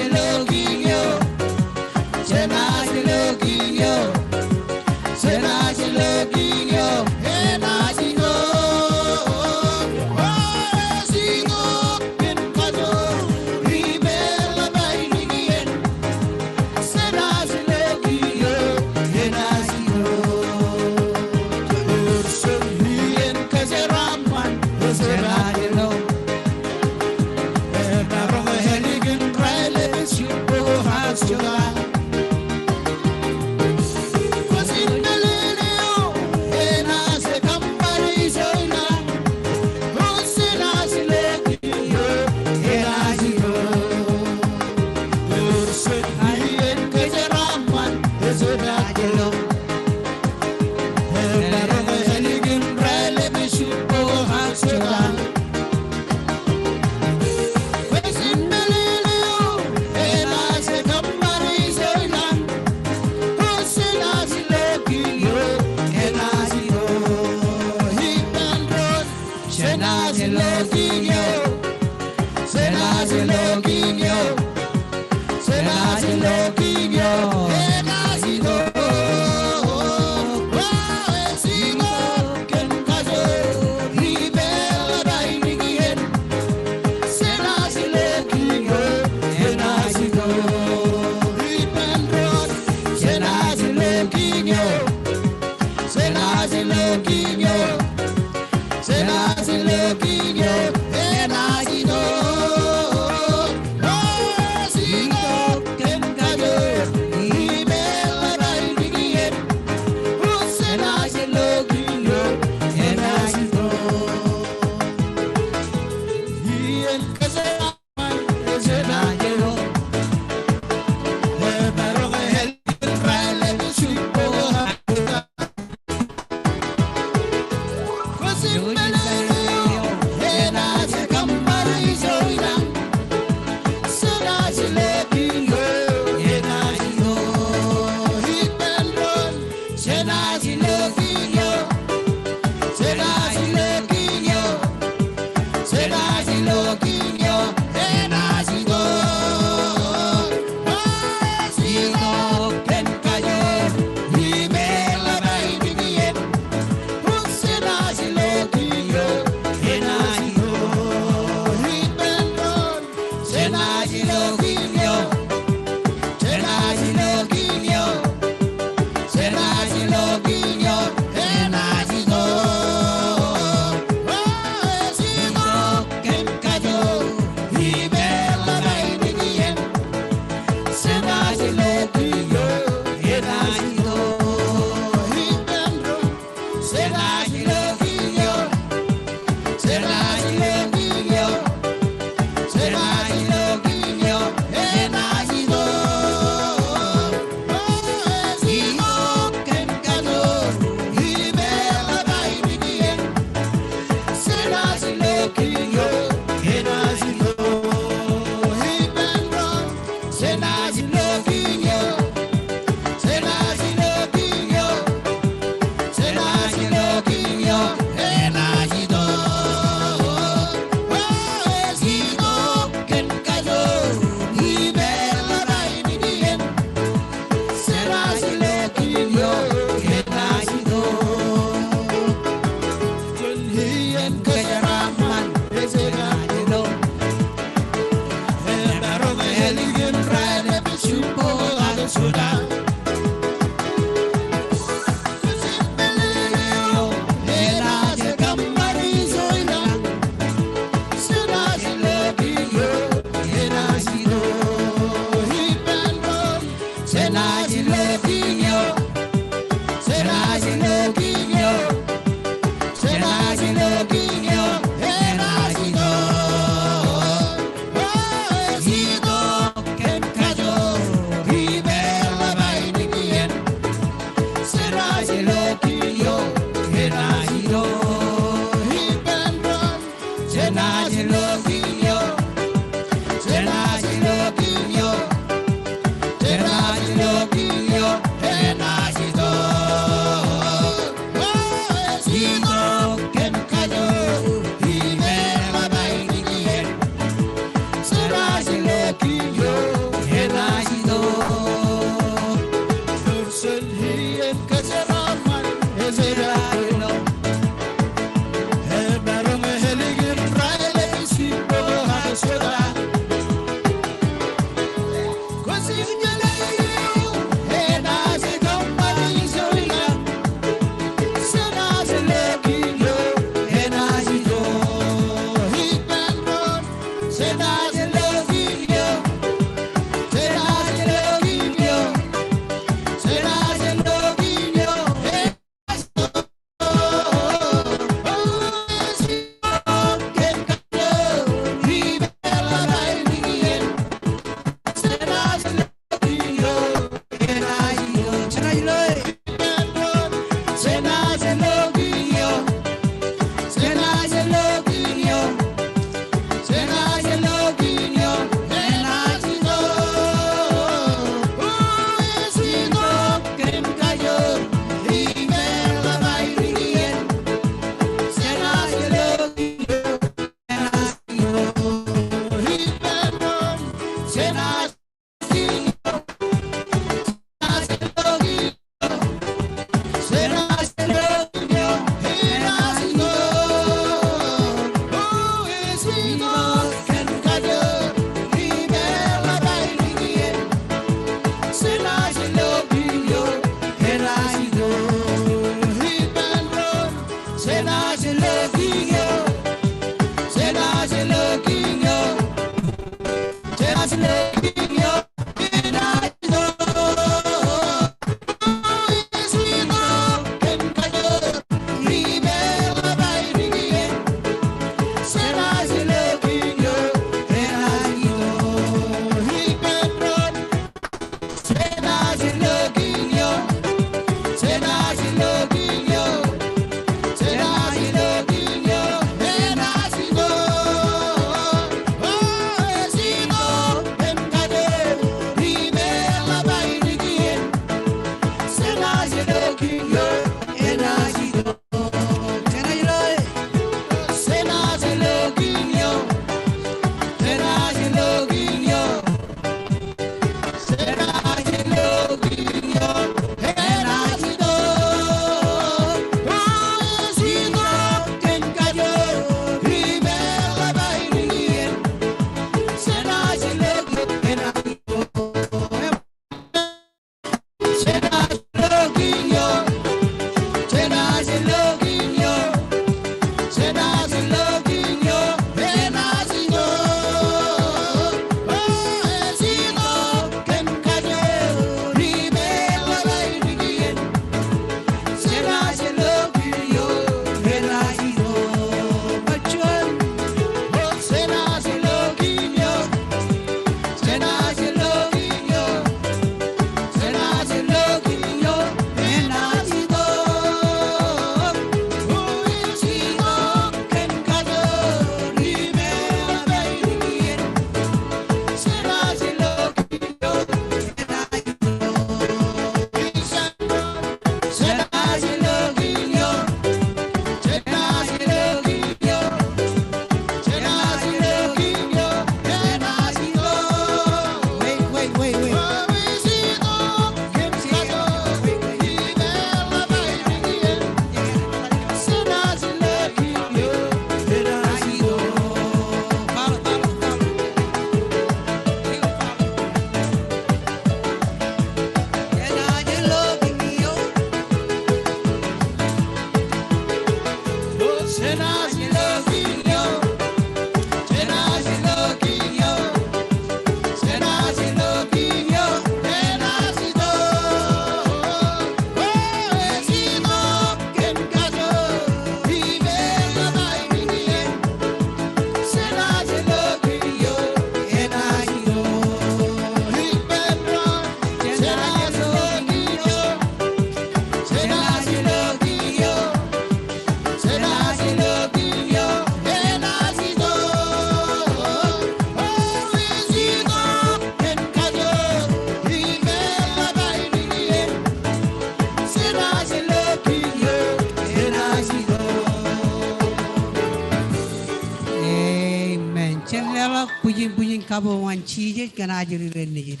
Amen. Jen leḷọk bwijin bwijin kabbokbok ñan Jisōs kōn ajri rein nejid.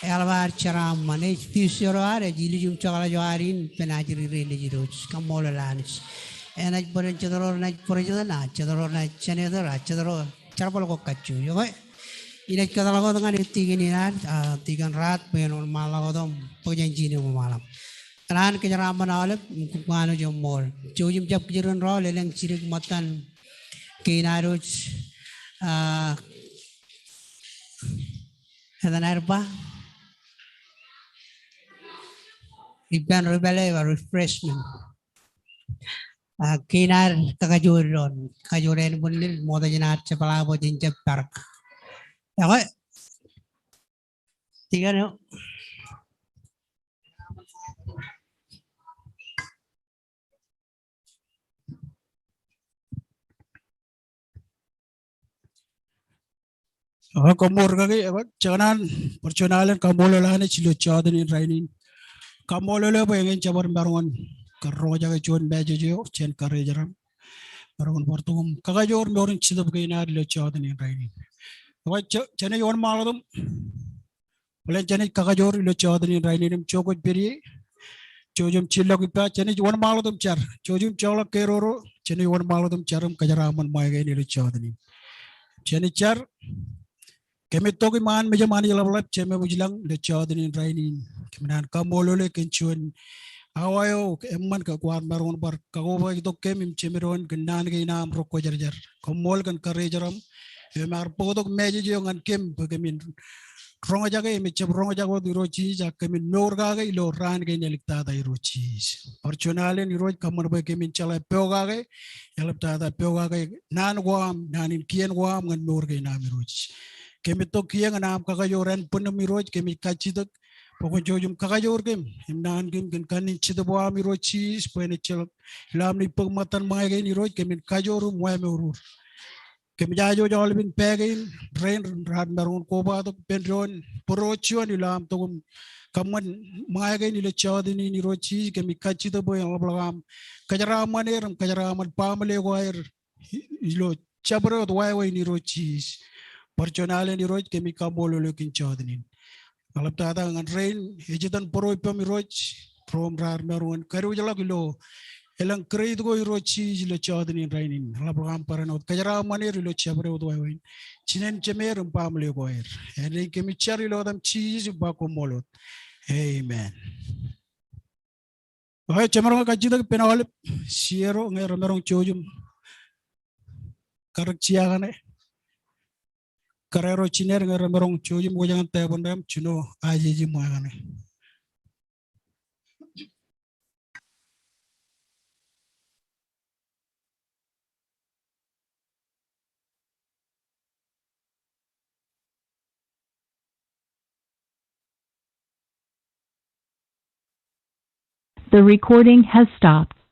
Eḷap ad jeraaṃṃan, ej future eo ad, ej ilijiṃ jokḷaj eo ad in ippān ajri rein nejid Irooj. Kaṃṃoolol Anij. Enaaj bōlen jet ro renaaj president, a jet ro renaaj senator, a jet ro jerbal ko kajjojo. Ekwe, inaaj kōtḷọk wōt ñan deacon in ad, a, Deacon Raat, bwe en wōnṃaanḷọk wōt im bōk jān ijin eṃṃanḷọk. Kōṇaan kōjeraaṃṃan aolep im kōṃṃan wōj eṃṃool. Jouj im jab kijerān rọọl elōñ jidik ṃōttan kein ad wōj, a, etan ad ba, ippān ri pālle ej ba refreshment. A, kein ad kakajoor doon, kajoor ānbwinnid, ṃokta jān ad jepḷaak bwe jen jab parok. Ekwe, deacon eo. Ekwe, koṃṃool kake, ekwe, jekōṇaan bar juon alen kaṃṃoolol Anij ilo jọteen in rainin. Kaṃṃoolol eō bwe eñin jabdewōt maroñ in kar roñjake juon message eo jān karijeram. Maroñ in bar tok im kakajoor mour in Jetōb kein ad ilo jọteen in rainin. Ekwe, je-, jenaaj wōnṃaanḷọk wōt im bōlen jenaaj kakajoor ilo jọteen in rainin im jokwe pād ie. Jouj im jillọk ippa, jenaaj wōnṃaanḷọk wōt im jar. Jouj im jokḷọk keroro, jenaaj wōnṃaanḷọk wōt im jar im kōjeraaṃṃan ṃae kein ilo jọteen in. Jenaaj jar, kōmij tok iṃaan mejaṃ Anij ḷapḷap, Jemem wōj lañ ilo jọteen in rainin. Kōm naan kaṃṃoolol eō kōn juon awa eo eṃṃan ke kwaar maroñ in bar kakobatok kōm im jemedwōj kōn naan kein aṃ rekwōjarjar. Koṃṃool kōn karijeram eo im ear bōktok message eo ñan kōm bwe kōmin roñjake im ejjab roñjake wōt Irooj Jisōs, ak kōmin mour kake ilo raan kein āliktata Irooj Jisōs. Bar juon alen Irooj kōṃṃan bwe kōmin jeḷā pokake, eḷaptata pokake naan ko aṃ, naan in kien ko aṃ ñan mour kein aṃ Irooj. Kōmij tok kiiō ñan aṃ kakajoor ānbwinnūṃ Irooj, kōmij kajjitōk bwe kwōn jouj im kakajoor kōm im naan kōm kōn kanniōk in Jetōb eo aṃ Irooj Jisōs, bwe en ejjeḷọk ilo aṃ naaj bōk ṃōttan ṃae kein Irooj, kōmin kajoor im wāmour. Kōmij ajooj aolepān pā kein rein raar maroñ in kobatok ippān doon būruod juon ilo aṃ tok im kōṃṃan ṃae kein ilo jọteen in Irooj Jisōs, kōmij kajjitōk bwe en ḷapḷọk aṃ kōjeraaṃṃan er im kōjeraaṃṃan baaṃle ko aer ilo jabdewōt wāween Irooj Jisōs. Bar juon alen Irooj, kōmij kaṃṃoolol eok kōn jọteen in. Eḷaptata ñan rein ej itan būruod ippām Irooj, ro im raar maroñ in kadiwōjḷọk ilo elōñ grade ko Irooj Jisōs ilo jọteen in rainin. Eḷapḷọk aṃ barāinwōt kōjeraaṃṃan er ilo jabdewōt wāween jinen jemed im baaṃle ko aer. Āindein kōmij jar ilo etaṃ Jisōs im ba koṃṃool wōt. Amen. Ekwe, jemaroñ kajjitōk ippān aolep, jierro ñe remaroñ jouj im karōk jea kaṇe. Kōrā ro jined ñe remaroñ jouj im wōj ñan tebōḷ ṇe im jino ajeje ṃōñā kaṇe. The recording has stopped.